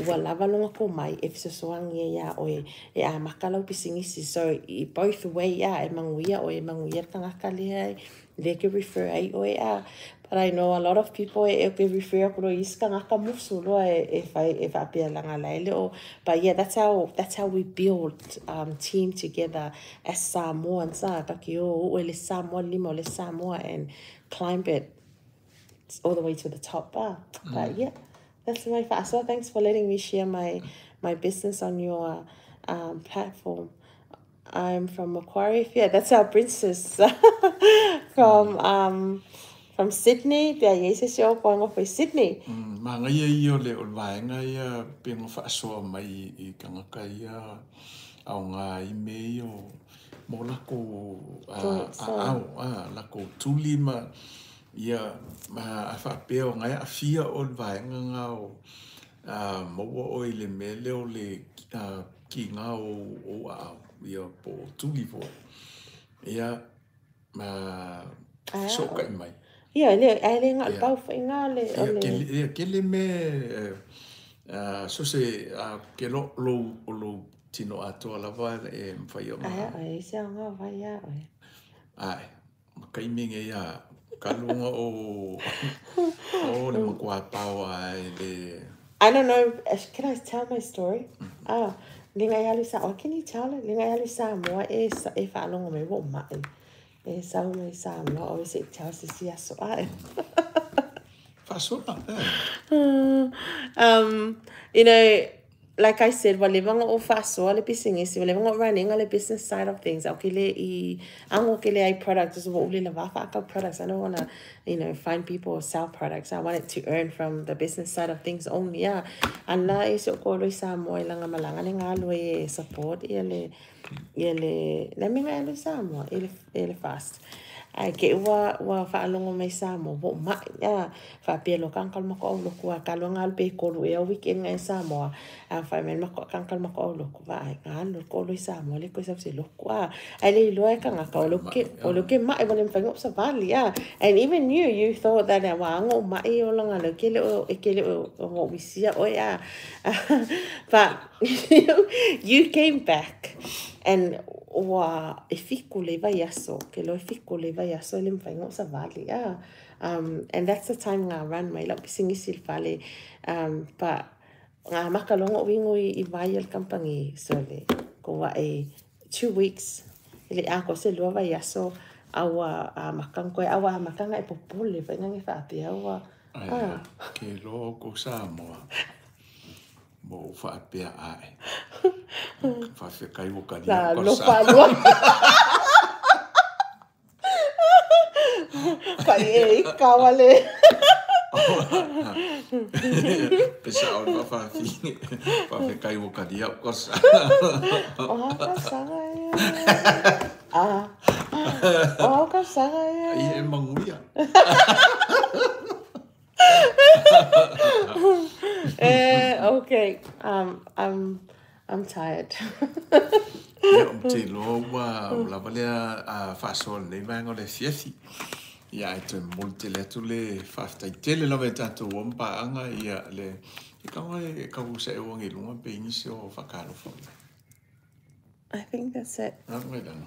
ua lava longa ko mai, e fisosoangi e ia oe, e a maka lau pisingisi. So, i both way ia, e manguia oe, e manguia le kangaka lea, le ke refer ai oe a. But I know a lot of people e ke refer aku lo isi kangaka musu loa e whai e whaapea langa laele o. But yeah, that's how we build team together as Samoans. Sa ka ki o o le Samoa lima o le Samoa and climb it all the way to the top. Ah. But yeah, that's my so thanks for letting me share my business on your platform. I'm from Macquarie. Yeah, that's our princess from Sydney. Pia ye se sio ko ngo foi Sydney. Maga ia ia o le o le vaega ia pega faasoa mai i tagata ia aoga i mea ia o mo lakou aao a lakou tuli ma ia ma a faapea o gae aafia o le vaega ga o maua oe i le mea lea o le kiga o aao ia po o tuli foʻi ia ma fesootaʻi mai. Ia le ai le nga pau foi nga le o Ia le kele ia kele me so se ke lo lo o lo tino atoa lava e mafai ona Ai ai se nga vai ia oi. Ae ma kaimi ia kaluga o le makuā pao ae le. I don't know, can I tell my story? Ah, linga i alu sa, oh, can you tell it? Linga i alu Samoa e e whaalongo mai wo mai. E sau mai Samoa o se tell se si aso ai. Faasoa e. Like I said, wa levanga o faasoa le pisingisi, wa levanga o running le business side of things. Au ke le i ango ke le ai products, so wa ule la vafa aka products. I don't want to find people or sell products. I want it to earn from the business side of things only. Yeah. Ana e se ko lo Samoa i langa malanga le ngalo e support ia le le minga e le Samoa e le fast. Ai ke ua whaalongo mai Samoa, wo mai ia, whaapea lo kangkal mako au loku, a kalua ngā pe kolu e au weekend ngai Samoa, a whai mai mako kangkal mako au loku, wa ai ngā lo kolu i Samoa, le koe se loku, a, ai le iloa e kangaka, o lo ke mai, wale mwhai ngop sa vali, a, and even you thought that wa ango mai o langa lo ke le o, e ke le o, o wisia o ia, but you came back, and ua e fiku le vai aso, ke lo e fiku le vai aso e le mwhai ngop sa vali, a. And that's the time ngā run mai lau pisingisi le fale. But ngā makalongo wingo i vai al kampangi, so le, ko wa e 2 weeks, le a ko se lua vai aso, aua a makang koe, aua a makanga e popole, vai ngange whaapea, aua. Ai ke lo ko Samoa mo faapea ae faafekai ua kalia La ko lo sa whalua. Pai e kawale. Pesa o le faafi faafekai ua kalia ko sa. O haka sanga ia. Ah. O haka sanga ia. Ai e manguia. Okay. I'm tired. Ia o te loa ua o lava lea a faasoa lenei vaega o le afiafi. Ia ae toe momoli tele atu le faafetai tele lava e tatou o ma paaga ia le e kaga e kau sa e uagi i luga pe i nisi o faakalofa. I think that's it. Alu mai lalo.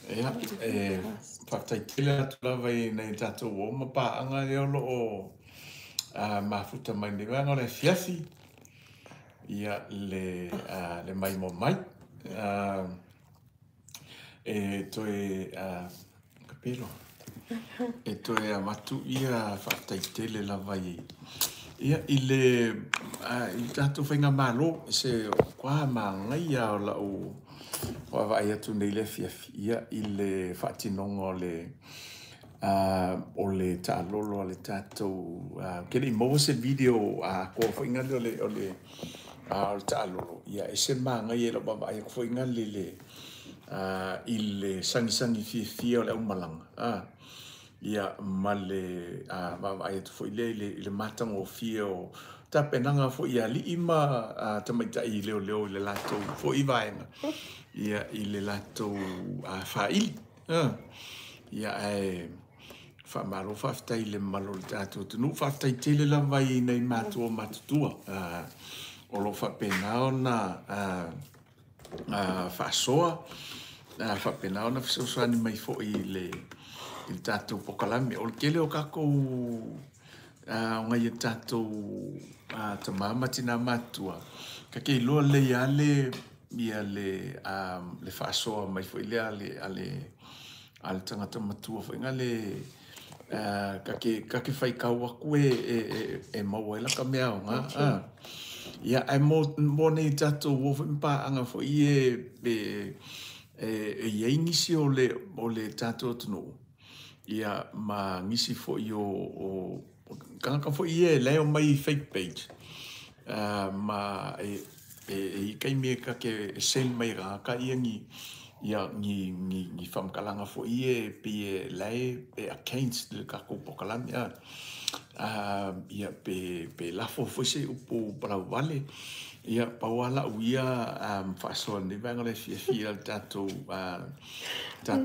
Ia, e faafetai tele atu lava i nai o tatou uo ma paaga lea o lo o mafuta mai lenei vaega o le afiafi, ia le maimoa mai. E toe kapelo. E toe avatu ia faafetai tele lava i ia i le i le tatou faigamalo se matua manaia o lau vaavaai atu nei i le afiafi ia i le faatinoga o le taalolo a le tatou ou te le i maua se video atoa foi lea o le o le o le taalolo ia e ese le manaia i lau vaavaai atu foi lea i le sagisagi fiafia o le aumalaga ia ma le vaavaai atu foi lea i le matagofie o tapenaga foi a alii ma tamaitai leoleo i le latou foi vaega ia i le latou faili. Ia ae faamalo faafetai i le mamalu o le tatou atunuu. Faafetai tele lava i nai matua matutua o lo o faapena ona faasoa, faapena ona fesoasoani mai foi i le tatou polokalame. O le tele o tatou o nai o tatou tama ma tina matutua, ta te iloa lelei lava le faasoa mai foi lea a le tagata matua foi lea, ta te faitau atu e maua ai lata mea aoga. Ia, ae mo nai o tatou uo foi ma paaga foi e i ai nisi o le tatou atunuu, ia ma nisi foi o tagata foi ia e la e omai i fake page, ma e i ai taimi e ta te send mai e tagata ia ni faamatalaga foi ia e pei e la e against le tatou polokalame. Ia pe lafo foi se upu palauvale. Ia pau lava lau ia faasoa i lenei vaega o le afiafi i le tatou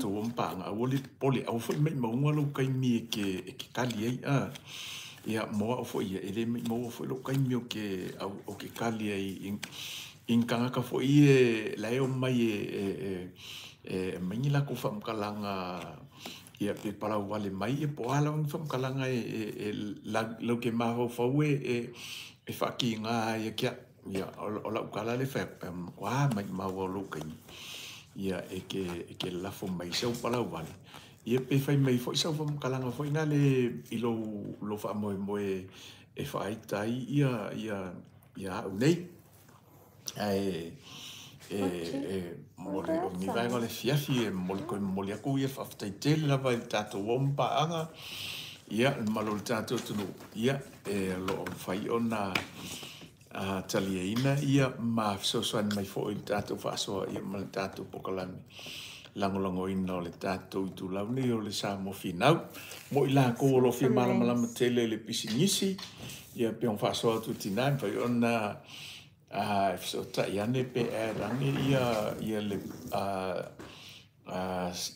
uo ma paaga, aua le popole, aua foi ne i maumauga lou taimi e te kali ai. Ia mo au foi ia, e le maumauina foi lou taimi ou te kali ai i ni tagata foi ia la e omai e aumai ni latou faamatalaga ia pe palauvale mai ia po o a lava ni faamatalaga e latou te mafaufau e faakiga ai ia te au. Ia, o lau tala lea e fai atu, e matua maumau lava o lou taimi ia e te lafo mai sau palauvale, ia pe fai mai foi sau faamatalaga foi lea i lou faamoemoe e faaita ai ia au nei. Ae e momoli o lenei vaega o le afiafi e momoli toe momoli atu ia faafetai tele lava i le tatou uo ma paaga, ia le mamalu o le tatou atunuu, ia e o lo o mafai ona taliaina ia ma fesoasoani mai foi i le tatou faasoa ia ma le tatou polokalame lagolagoina o le tatou itulau nei o le Samoa Finau. Mo i latou o lo o fia malamalama tele i le pisinisi, ia pe ona faasoa atu i tina, e mafai ona fesootai ane pe add ane ia le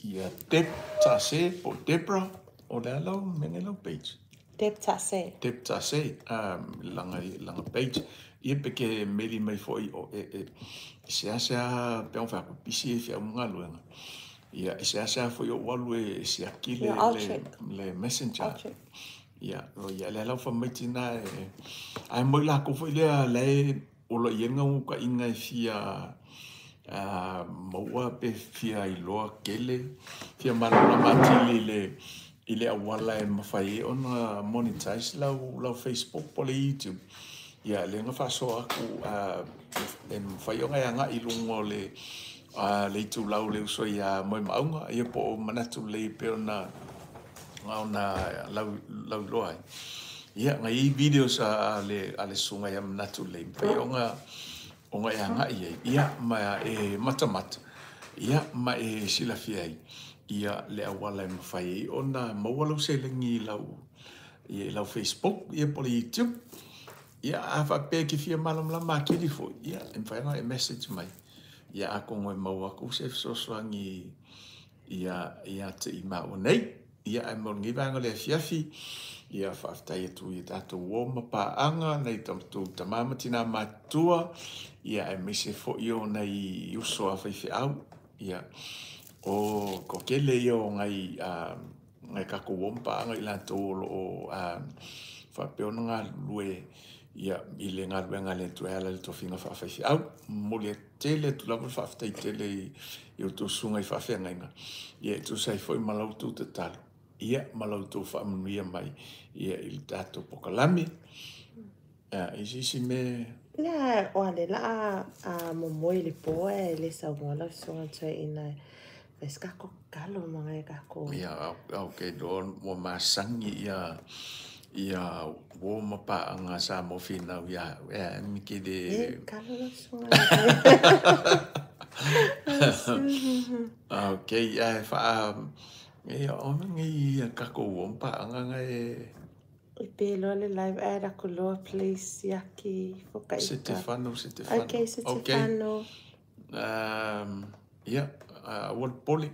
ia Deb Tase po o Debra, o le a lau mea nei lau page? Deb Tase. Deb Tase, lana page. Ia pe ke meli mai foi o e seasea pe ona fai atu pisi e feau ma galuega. Ia e seasea foi ou alu e siaki Yeah, I'll check. le messenger. I'll check. Ia, o ia lea lau fai mai tina e ae mo i latou foi lea la e o lo o i ai le naunautaiga e fia maua pe fia iloa tele, fia malamalama atili i le auala e mafai ai ona monetize lau Facebook po o le YouTube. Ia, lea na faasoa atu e mafai ona e agai i luga o le itulau o le uso ia Moemaauga, ia po o Manatu Lelei pei ona lauiloa ai. Ia, na i ai videos a le susuga ia Manatu Lelei, mafai ona e agai ai, ia, ma e matamata, ia, ma e silafia ai, ia, le auala e mafai ai ona maua lau seleni i lau Facebook, ia, po o le YouTube. Ia, a faapea e te fia malamalama atili foi, ia, e mafai ona e message mai. Ia, atonu e maua atu se fesoasoani ia te i maua nei. Ia, ae mo lenei vaega o le afiafi, ia faafetai atu i tatou uo ma paaga, nai tatou tama ma tina matutua, ia aemaise foi o nai uso a faifeau. Ia, o tele ia o nai tatou uo ma paaga i latou o loo faapea ona galulue ia i le galuega a le Atua e ala i le tofiga faafaifeau. Momoli tele atu lava le faafetai tele i outou susuga i faafeagaiga, ia e tusa ai foi ma la outou tatalo, ia ma la outou faamanuia mai ia i le tatou pokalame. Isi me Lea o ale la a momoe le po e le saunoa lau susuga toeaina fai se kako kalo ma ngai kako. Ia, okay, do ua masangi ia ia uo ma paaga sa mo finau ia e mi ke de E kalo lau susuga. Okay, e fa e o ngi ia kako uo ma paaga ngai I pe loa le live ad aku loa please siaki foka Se te whano, se te whano. Okay, se te whano. Ia, ua le pole.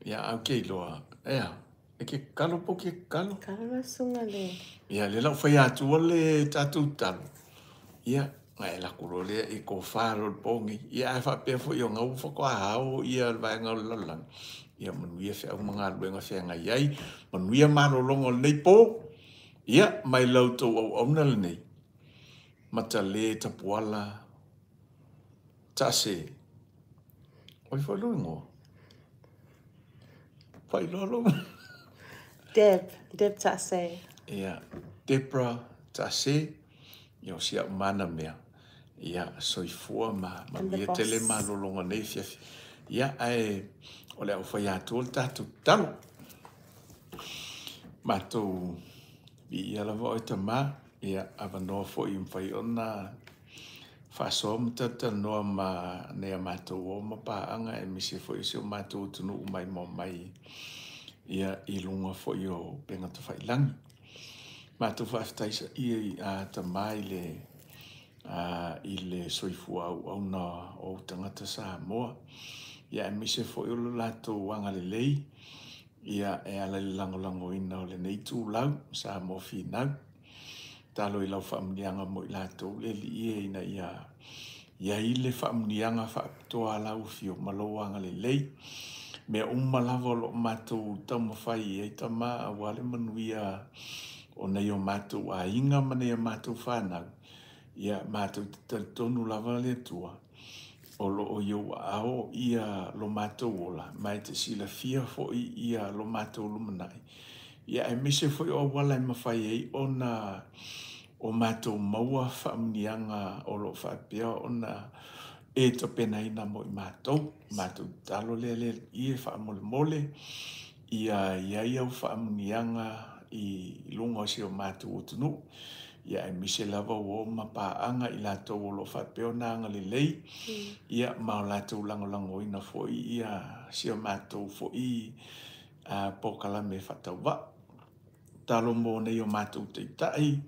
Ia, okay loa. Ea, e ke kalo po ke kalo. Kalo lau susuga le. Ia, le lau whai atua le tātou talo. Ia, ngai la kulo le i ko whāro le pongi. Ia, ai whapea fo i o ngau whakoa hao ia le vaenga o le lalolagi. Ia, manuia whea umanga luenga whea ngai ai. Manuia malolongo le nei po. Ia, mai lau tau au auna le nei. Mata le tapuala. Tase. Oi whai lo ingoa. Whai loa lo. Deb Tase. Ia, Debra Tase. Ia, o sia umana mea. Ia, soifua ma manuia tele malolonga nei fiafi. Ia, ae, o le au whai atua le tātou talo. Mātou i ia lava o e tamā, ia avanoa foi mawhai ona whaasoa matata noa ma nei a mātou o ma pāanga e mise foi se o mātou tunu mai mo mai ia i lunga foi o penga tawhailangi. Mātou whaaftaisa ia i a tamā i le soifua au auna o tangata Samoa. Ia e mise foi o lo lātou angalelei ia e ala i le lagolagoina o lenei tulau Samoa finau. Talo i lau faamuniaga mo i latou le alii e ina ia ia i le faamuniaga faapitoa a lau afio ma lou agalelei. Mea uma lava o loo matou taumafai i ai tamā auā le manuia o nei o matou aiga ma nei o matou fanau. Ia matou te talitonu lava le Atua o loo i ou aao ia lo matou ola, ma e te silafia foi ia lo matou lumanai. Ia aemaise foi o auala e mafai ai ona o matou maua faamuniaga o loo faapea ona e tapenaina mo i matou. Matou tatalo lea le Alii e faamolemole ia iai au faamuniaga i luga o si o matou atunuu. Ia aemaise lava ua o ma paaga i latou o loo faapea ona agalelei. Ia ma o latou lagolagoina foi ia si o matou foi pokalame faatauvaa. Talo mo nei o matou taitai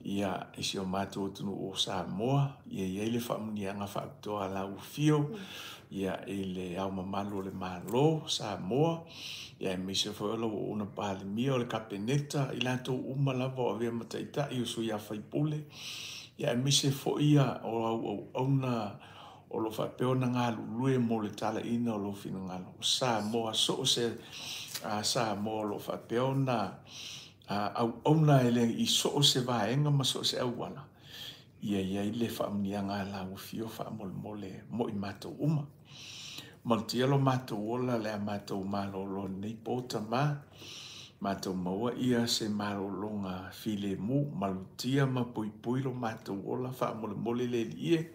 ia i si o matou atunuu o Samoa, ia iai le faamuniaga faapitoa a lau afio, ia i le ao mamalu o le Malo Samoa, ia aemaise foi o lau auauna palemia o le Kapeneta, i latou uma lava o avea ma taitai o sui usufono, ia aemaise foi ia o au auauna o lo faapea ona galulue mo le talaina o lou finagalo. O Samoa, so o se Samoa o lo faapea ona auauna e le i so o se vaega ma so o se auala, ia iai le faamuniaga a lau afio faamolemole mo i matou uma. Malutia lo matou ola le a matou malolo nei po tamā, matou maua ia se malologa filemu, malutia ma puipui lo matou ola faamolemole le Alii e,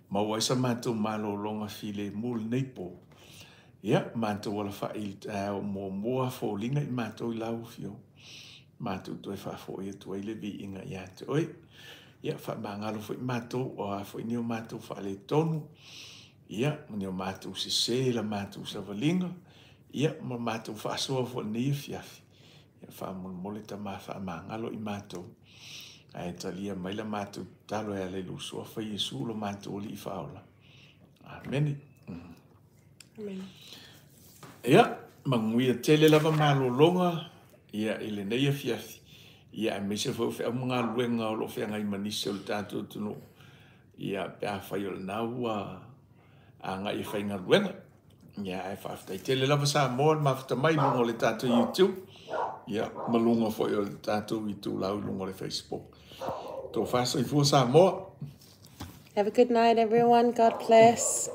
maua ai sa matou malologa filemu lenei po. Ia, matou alafai i le taeao muamua foliga i matou i lau afio, matou toe faafoi atu ai le viiga ia te oe. Ia, faamagalo foi matou o a foi ni o matou faaletonu, ia, ma ni o matou sesē la matou savaliga, ia, ma matou faasoa foi lenei afiafi. Ia, faamolemole tamā faamagalo i matou. Ae talia mai la matou tatalo e ala i lou suafa Iesu lo matou Alii faaola. Amene. Amen. Ia, Manuia tele lava malologa ia i lenei afiafi, ia aemaise foi o feau ma galuega o lo o feagai ma nisi o le tatou atunuu, ia pe afai o lena ua agai e faigaluega. Ia ae faafetai tele lava Samoa le mafuta mai i luga o le tatou YouTube, ia ma luga foi o le tatou itulau i luga o le Facebook. Tofa soifua Samoa. Have a good night, everyone. God bless.